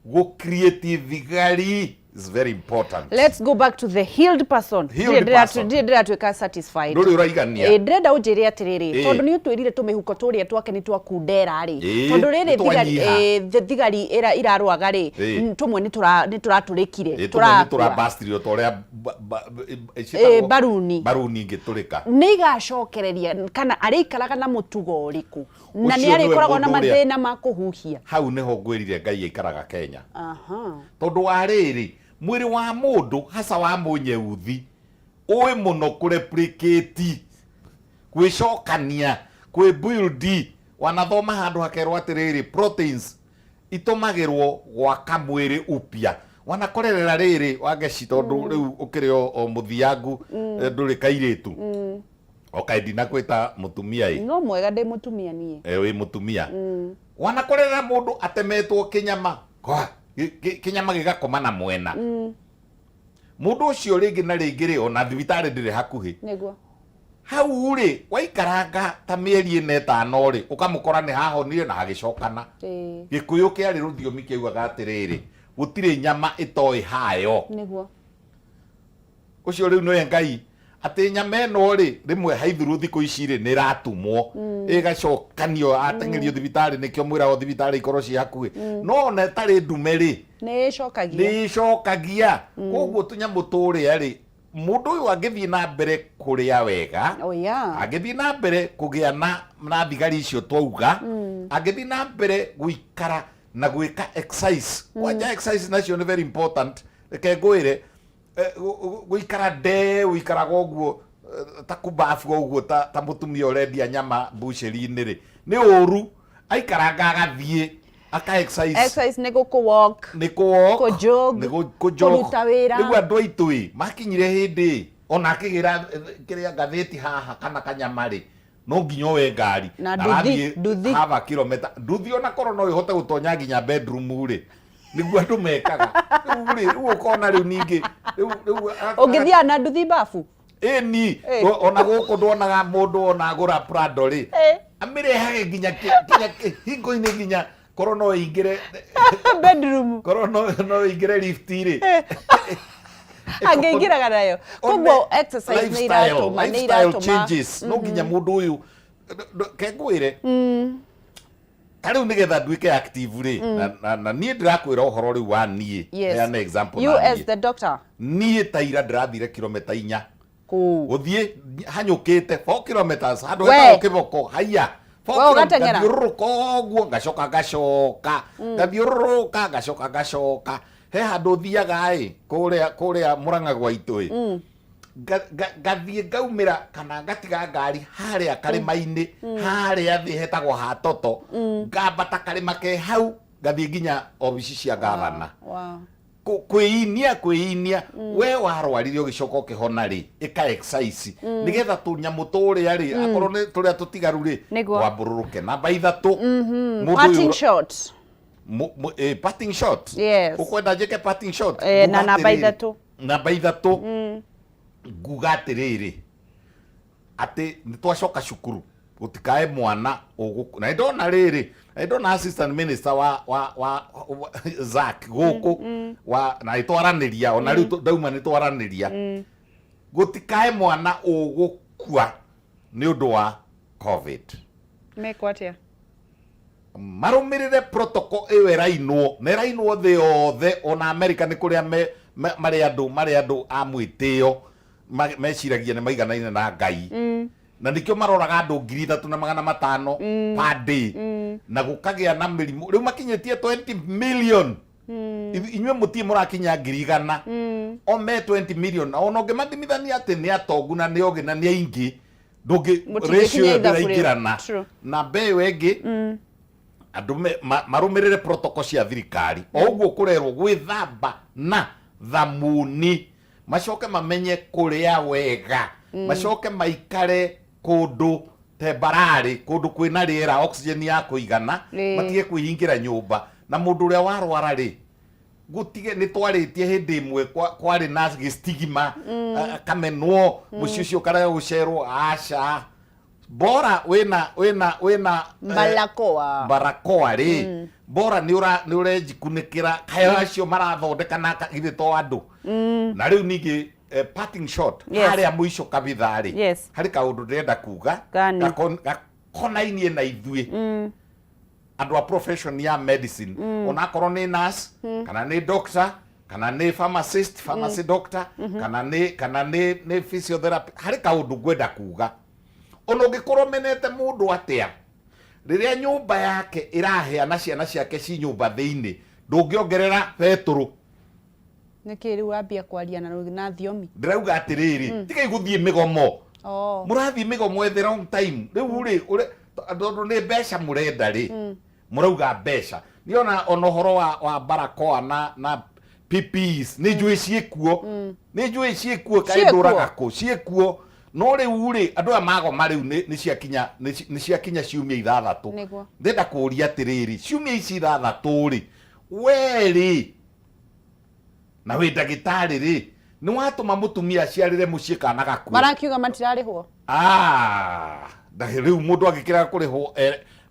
gũ create thigari is very important. Let's go back to the healed person. Healed person. Ndirĩ ndĩratuĩka satisfied. Ndũrĩ ũraigania. Ĩ, ndĩrenda ũnjĩre atĩrĩrĩ, tondũ nĩ ũtwĩrire tũmĩhuko tũrĩa twake nĩ twakundera rĩ, tondũ rĩrĩ nĩ twanyiha. Thigari irarwaga rĩ, tũmwe nĩ tũratũrĩkire, Ĩ, tũmwe nĩ tũrakua. Tũrabastire o ta ũrĩa ciĩtagwo Baruni. Baruni ingĩtũrĩka. Nĩ igacokereria kana arĩikaraga na mũtugo ũrĩkũ na nĩ Ũcio nĩwe arĩkoragwo na mũndũ ũrĩa- mathĩna ma kũhuhia? Hau nĩho ngwĩrire Ngai aikaraga Kenya. Tondũ wa rĩrĩ, mwĩrĩ wa mũndũ hasa wa mũnyeuthi ũĩ mũno kũreplicate, gwĩcokania, kwĩ build. Wanathoma handũ hakerwo atĩrĩrĩ, proteins itũmagĩrwo gwaka mwĩrĩ upya. Wanakorerera rĩrĩ, Wangeci, tondũ rĩu ũkĩrĩ o mũthiangu, ndũrĩ kairĩtu, o kaĩ ndinakwĩta mũtumia ĩ. No mwega, ndĩ mũtumia niĩ. Wĩ mũtumia. Wanakorerera mũndũ atemetwo kĩnyama kwa kĩnyama gĩgakoma na mwena, mũndũ ũcio rĩngĩ na rĩngĩ rĩ, ona thibitarĩ ndĩrĩ hakuhĩ. Hau rĩ, waikaranga ta mĩeri 4 5 rĩ, ũkamũkora nĩ hahonire na hagĩcokana. Gĩkũyũ kĩarĩ rũthiomi kĩaugaga atĩrĩrĩ, gũtirĩ nyama ĩtoĩ hayo. Ũcio rĩu nĩwe Ngai atĩ nyama ĩno rĩ, rĩmwe haithurũ thikũ ici rĩ, nĩ ĩratumwo, ĩgacokanio, ateng'erio thibitarĩ. Nĩkĩo mwĩragwo thibitarĩ ikorwo ciĩ hakuhĩ, no ona ĩtarĩ ndume rĩ, Nĩ ĩcokagia. Nĩ ĩcokagia. Koguo tũnyamũ tũrĩa rĩ, mũndũ ũyũ angĩthiĩ na mbere kũrĩa wega, angĩthiĩ na mbere kũgĩa na thigari icio twauga, angĩthiĩ na mbere gũikara na gwĩka exercise, kwanja exercise nacio nĩ very important. Reke ngwĩre, gũikara nde ũikaraga ũguo, ta kumbabu ũguo, ta mũtumia ũrendia nyama mbucĩri-inĩ rĩ, nĩ ũru. Aikaranga agathiĩ aka exercise. Exercise nĩ gũkũ walk. Nĩ kũ walk, Kũ jog, nĩ kũ jog. Kũruta wĩra. Rĩu andũ aitũ ĩ makinyire hĩndĩ ĩ, ona akĩgĩra kĩrĩa ngathĩti haha kana kanyama rĩ, no nginya oe ngari Na nduthi, arathiĩ nduthi. half a kilometer. Nduthi ona korwo no ĩhote gũtonya nginya bedroom rĩ, nĩguo andũ mekaga rĩu rĩ. Rĩu ũkona rĩu ningĩ rĩu Ũngĩthiaga na nduthi babu. Ĩni. Ona gũkũ nduonaga mũndũ ona agũra Prado rĩ, amĩrehage nginya kĩhingo-inĩ, nginya korwo no ĩingĩre bedroom. Korwo no ĩingĩre lift rĩ. Angĩingĩraga nayo. Koguo exercise nĩ iratũma, nĩ lifestyle iratũma changes, no nginya mũndũ ũyũ ke ngwĩre ta rĩu nĩgetha nduĩke active rĩ, na niĩ ndĩrakwĩra ũhoro rĩu wa niĩ. Heana example You na as niĩ. the doctor. Niĩ ta ira ndĩrathire kilomita 4 Kũu. Gũthiĩ hanyũkĩte 4 kilometers handũ We. hetagwo Kĩboko haiya. We ũgateng'era? Ngathiũrũrũka ũguo, ngacoka ngacoka, ngathiũrũrũka, ngacoka ngacoka. He handũ thiaga ĩ kũrĩa Mũrang'a gwa itũ ĩ, ngathiĩ ngaumĩra kana ngatiga ngari harĩa karĩma-inĩ harĩa thĩ hetagwo ha Toto, ngambata karĩma ke hau, ngathiĩ nginya obici cia gavana. Kwĩinia, kwĩinia. We warwarire ũgĩcoka ũkĩhona rĩ, ĩka exercise nĩgetha tũnyamũ tũrĩa rĩ, akorwo nĩ tũrĩa tũtigaru rĩ, twambũrũrũke. Namba 3, mũndũ ũyũ Parting shot. Parting shot. Yes. Ũkwenda njĩke parting shot? Na Nguga namba atĩrĩrĩ, 3. Namba 3, nguga atĩrĩrĩ, atĩ nĩ twacoka cukuru, gũtikae mwana ũgũkũ. Na nĩndona rĩrĩ, na nĩndona assistant minister wa Zack gũkũ wa, na nĩtwaranĩria ona rĩu ndauma nĩtwaranĩria, gũtikae mwana ũgũkua nĩ ũndũ wa COVID. Mekwo atĩa? Marũmĩrĩre protocol ĩyo ĩrainwo, na ĩrainwo thĩ yothe. Ona America nĩ kũrĩa marĩ andũ a mwĩtĩo, meciragia nĩ maiganaine na Ngai, na nĩkĩo maroraga andũ 3,500 per day, na gũkagĩa na mĩrimũ. Rĩu makinyĩtie 20 million. Inyuĩ mũtirĩ mũrakinya 100,000, o me 20 million, na ona ũngĩmathimithania atĩ nĩ atongu na nĩ ogĩ na nĩ aingĩ, ndũngĩ Mũtingĩkinya ratio ĩyo ithabu rĩu. ndĩraingĩrana. Namba ĩyo ĩngĩ, andũ marũmĩrĩre protocol cia thirikari o ũguo kũrerwo, gwĩthamba na thamuni, macoke mamenye kũrĩa wega, macoke maikare kũndũ. Tembararĩ kũndũ kwĩna rĩera, oxygen ya kũigana. Matige kwĩhingĩra nyũmba. Na mũndũ ũrĩa warwara rĩ, gũtige nĩ twarĩtie hĩndĩ ĩmwe kwarĩ na gĩstigma, akamenwo, mũciĩ ũcio ũkarega gũcerwo. Aca, bora wĩna wĩna wĩna Barakoa. Barakoa rĩ, bora nĩ ũra nĩ ũrejikunĩkĩra kayo acio marathondeka na githĩ to andũ. Na rĩu ningĩ parting shot, harĩa mũico kabitha rĩ, harĩ kaũndũ ndĩrenda kuga Gani? Gakonainie na ithuĩ andũ a profession ya medicine, onakorwo nĩ nurse kana nĩ doctor kana nĩ pharmacist, pharmacy doctor, kana nĩ physiotherapy. Harĩ kaũndũ ngwenda kuga: ona ũngĩkorwo menete mũndũ atĩa, rĩrĩa nyũmba yake ĩrahĩa na ciana ciake ci nyũmba thĩinĩ, ndũngĩongerera betũrũ. Nĩkĩ rĩu wambia kwaria na thiomi? Ndĩrauga atĩrĩrĩ, tigai gũthiĩ mĩgomo. Mũrathiĩ mĩgomo at the wrong time. Rĩu rĩ, tondũ nĩ mbeca mũrenda rĩ, mũrauga mbeca. Niĩ ona ũhoro wa barakoa na PPEs, nĩ njũĩ ciĩkuo, nĩ njũĩ ciĩkuo. Kaĩ Ciĩkuo? Ndũraga kũ ciĩkuo? No rĩu rĩ, andũ aya magoma rĩu nĩ ciakinya ciumia 6. Ndĩrenda kũũria atĩrĩrĩ, ciumia ici 6 rĩ, we rĩ, na wĩ ndagĩtarĩ rĩ, nĩ watũma mũtumia aciarĩre mũciĩ kana gakue? Marakiuga matirarĩhwo. Ah, rĩu mũndũ angĩkĩrega kũrĩhwo,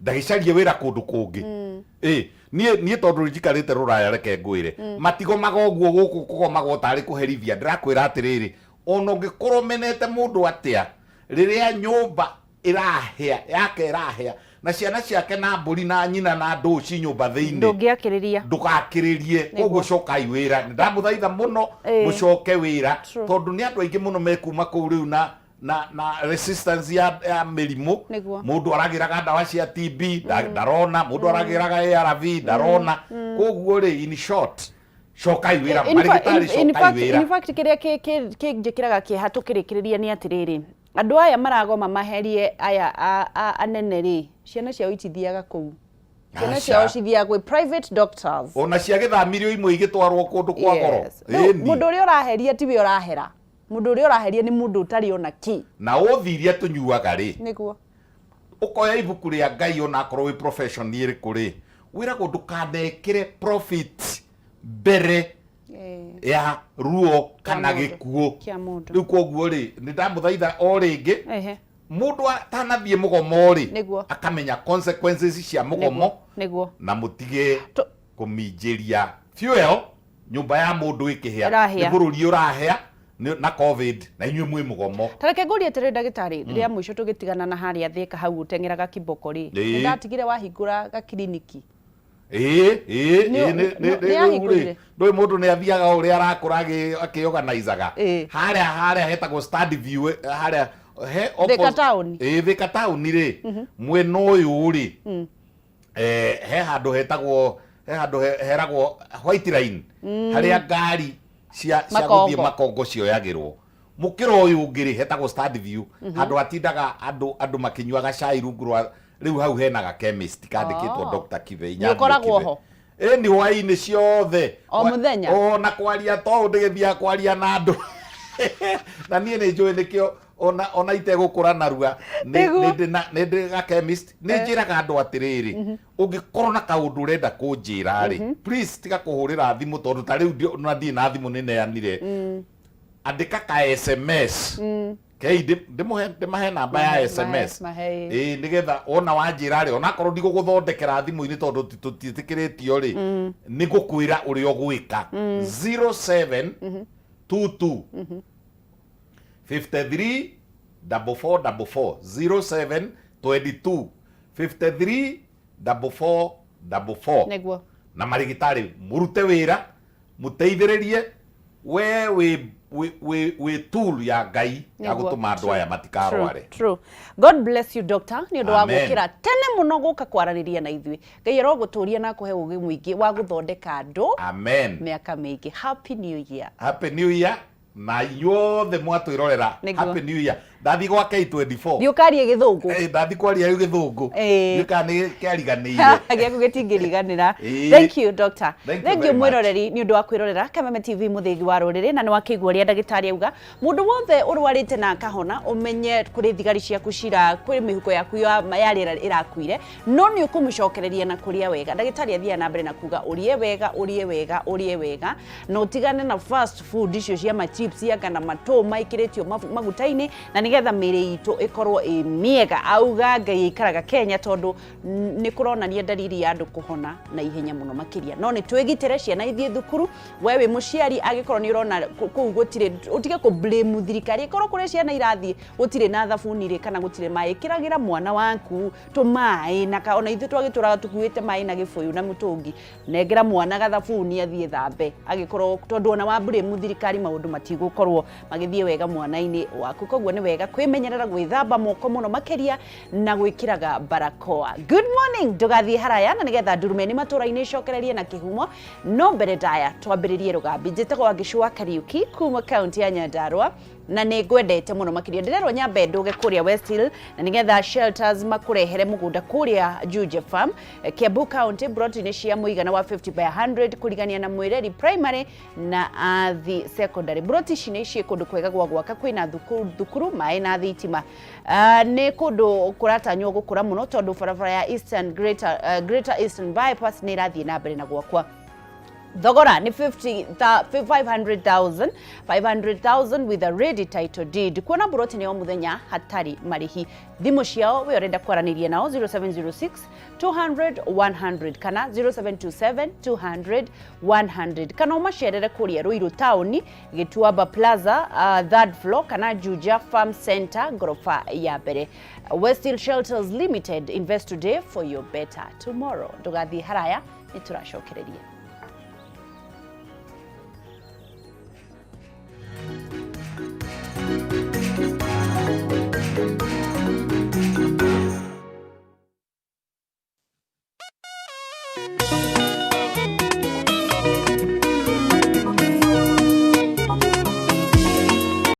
ndagĩcarie wĩra kũndũ kũngĩ. Ĩ niĩ tondũ njikarĩte rũraya, reke ngwĩre, matigomaga ũguo gũkũ kũgomagwo tarĩ kũherithia. Ndĩrakwĩra atĩrĩrĩ, ona ũngĩkorwo menete mũndũ atĩa, rĩrĩa nyũmba ĩrahĩa yake ĩrahĩa na ciana ciake na mbũri na nyina na ndũũ ci nyũmba thĩinĩ, Ndũngĩakĩrĩria. Ndũgakĩrĩrie. Koguo cokai wĩra, nĩ ndamũthaitha mũno. Mũcoke wĩra, tondũ nĩ andũ aingĩ mũno mekuma kũu rĩu na resistance ya mĩrimũ. Mũndũ aragĩraga ndawa cia TB, ndarona, mũndũ aragĩraga ARV, ndarona. Koguo rĩ, in short, cokai wĩra. Marĩgĩtarĩ, cokai wĩra. In fact, kĩrĩa kĩnjĩkĩraga kĩeha tũkĩrĩkĩrĩria nĩ atĩrĩrĩ, andũ aya maragoma maherie aya anene rĩ, ciana ciao itithiaga kũu, ciana Aca. ciao cithiaga gwĩ private doctors. Ona ciagĩthamirio imwe igĩtwarwo kũndũ kwa goro. Rĩu, Ĩni. mũndũ ũrĩa ũraheria tiwe ũrahera, mũndũ ũrĩa ũraheria nĩ mũndũ ũtarĩ ona kĩ. Na ũthi iria tũnyuaga rĩ, ũkoya ibuku rĩa Ngai, onakorwo wĩ profession ĩrĩkũ rĩ, wĩragwo ndũkanekĩre profit mbere ya ruo kana mũndũ. Gĩkuũ. Kĩa mũndũ. Rĩu koguo rĩ, nĩ ndamũthaitha o rĩngĩ, mũndũ atanathiĩ mũgomo rĩ, akamenya consequences cia mũgomo. Na mũtige kũminjĩria fuel nyũmba ya mũndũ ĩkĩhĩa. Ĩrahĩa. Nĩ bũrũri ũrahĩa na COVID na inyuĩ mwĩ mũgomo. Ta reke ngũrie atĩrĩrĩ, ndagĩtarĩ, rĩa mũico tũgĩtigana na harĩa Thĩka hau ũteng'eraga kiboko rĩ, nĩ ndatigire wahingũra gakiriniki. Ĩĩ. Nĩ Rĩu rĩ, ahingũrire? Ndũĩ mũndũ nĩ athiaga o ũrĩa arakũra akĩorganizaga. Harĩa hetagwo Stand View, harĩa he Thika town. Ĩĩ, Thika town rĩ, mwena ũyũ rĩ, he handũ hetagwo, he handũ heragwo White Line, harĩa ngari cia Makongo. gũthiĩ Makongo cioyagĩrwo. Mũkĩra ũyũ ũngĩ rĩ, hetagwo Stand View, handũ hatindaga andũ makĩnyuaga cai rungu rwa rĩu. Hau hena ga chemist kandĩkĩtwo Dr. Kibe. Nĩ Inyatio ũkoragwo Kibe. ho? Ĩni, hwaĩ-inĩ ciothe. O mũthenya? O na kwaria to ũũ ndĩgĩthiaga kwaria na andũ, na niĩ nĩ njũĩ nĩkĩo ona itegũkũra narua. Nĩ ndĩ ga chemist. Nĩ njĩraga andũ atĩrĩrĩ, ũngĩkorwo na kaũndũ ũrenda kũnjĩra rĩ, please tiga kũhũrĩra thimũ, tondũ ta rĩu ona ndirĩ na thimũ, nĩ neanire. Andĩka ka SMS kei ndĩmahe namba ya SMS. Mahe, ĩĩ. Ĩĩ, nĩgetha wona wanjĩra rĩ, onakorwo ndigũgũthondekera thimũ-inĩ tondũ tũtiĩtĩkĩrĩtio rĩ, nĩ ngũkwĩra ũrĩa ũgwĩka. 0722 53 44 44, 07 22 53 44 44. Na marĩgĩtarĩ, mũrute wĩra, mũteithĩrĩrie. We wĩ tool ya Ngai ya gũtũma andũ aya matikarware. True. God bless you, doctor, nĩ ũndũ wa Amen. gũkĩra tene mũno gũka kwaranĩria na ithuĩ. Ngai arogũtũria na akũhe ũgĩ mũingĩ wa gũthondeka andũ Amen. mĩaka mĩingĩ. Happy New Year. Happy New Year na inyuothe mwatwĩrorera. Happy New Year. Ndathiĩ gwa K24. Thiĩ ũkarie gĩthũngũ. Eh, ndathiĩ kwaria rĩu gĩthũngũ. Ĩĩ. Ndiũĩ kana nĩ kĩariganĩire. Gĩaku gĩtingĩriganĩra. Ĩĩ. Thank you, doctor. Thank you Thank you very much. mwĩroreri nĩ ũndũ wa kwĩrorera Kameme TV mũthĩgi wa rũrĩrĩ, na nĩ wakĩigua ũrĩa ndagĩtarĩ auga. Mũndũ wothe ũrwarĩte na akahona, ũmenye kũrĩ thigari ciaku cira kwĩ mĩhuko yaku ya rĩera ĩrakuire, no nĩ ũkũmĩcokereria na kũrĩa wega. Ndagĩtarĩ athiaga na mbere na kuga ũrĩe wega, ũrĩe wega, ũrĩe wega, na ũtigane na fast food icio cia machips anga na matũ maikĩrĩtio maguta-inĩ, na nĩgetha mĩĩrĩ itũ ĩkorwo ĩ mĩega. Auga Ngai aikaraga Kenya tondũ nĩ kũronania ndariri ya andũ kũhona na ihenya mũno makĩria. No nĩ twĩgitĩre, ciana ithiĩ thukuru. We wĩ mũciari, angĩkorwo nĩ ũrona kũu gũtirĩ, ũtige kũ blame thirikari. Ĩkorwo kũrĩa ciana irathiĩ gũtirĩ na thabuni rĩ, kana gũtirĩ maĩ, ĩkĩragĩra mwana waku tũmaĩ na ona ithuĩ twagĩtũraga tũkuĩte maĩ na gĩbũyũ na mũtũngi. Nengera mwana gathabuni athiĩ thambe, agĩkorwo tondũ ona wa blame thirikari maũndũ matigũkorwo magĩthiĩ wega mwana-inĩ waku. Koguo nĩ wega kwĩmenyerera gwĩthamba moko mũno makĩria na gwĩkĩraga barakoa. Good morning, ndũgathiĩ haraya, na nĩgetha ndurumeni matũra-inĩ icokererie na kĩhumo. No mbere ndaya twambĩrĩrie rũgambi. Njĩtagwo Wangĩcũ wa Kariuki kuma kaunti ya Nyandarua, na nĩ ngwendete mũno makĩria. Ndĩrerwo nyambe ndũge kũrĩa West Hill, na nĩgetha shelters makũrehere mũgũnda kũrĩa Juja Farm, Kiambu County, broti-inĩ cia mũigana wa 50 by 100 kũrigania na Mwĩreri Primary na Athi Secondary. Broti ici nĩ ciĩ kũndũ kwega gwa gwaka, kwĩna thukuru, maĩ na thitima. Nĩ kũndũ kũratanywo gũkũra mũno tondũ barabara ya Eastern Greater Eastern Bypass nĩ ĩrathiĩ na mbere na gwakwa. Thogora nĩ 500,000, 500,000 with a ready title deed. Kuona buroti nĩ o mũthenya hatarĩ marĩhi. Thimũ ciao we ũrenda kwaranĩria nao 0706 200 100 kana 0727 200 100, kana ũmacerere kũrĩa Ruiru taũni, Gĩtuamba Plaza, third floor, kana Juja Farm Center, ngoroba ya mbere. West Hill Shelters Limited, invest today for your better tomorrow. Ndũgathiĩ haraya, nĩ tũracokereria.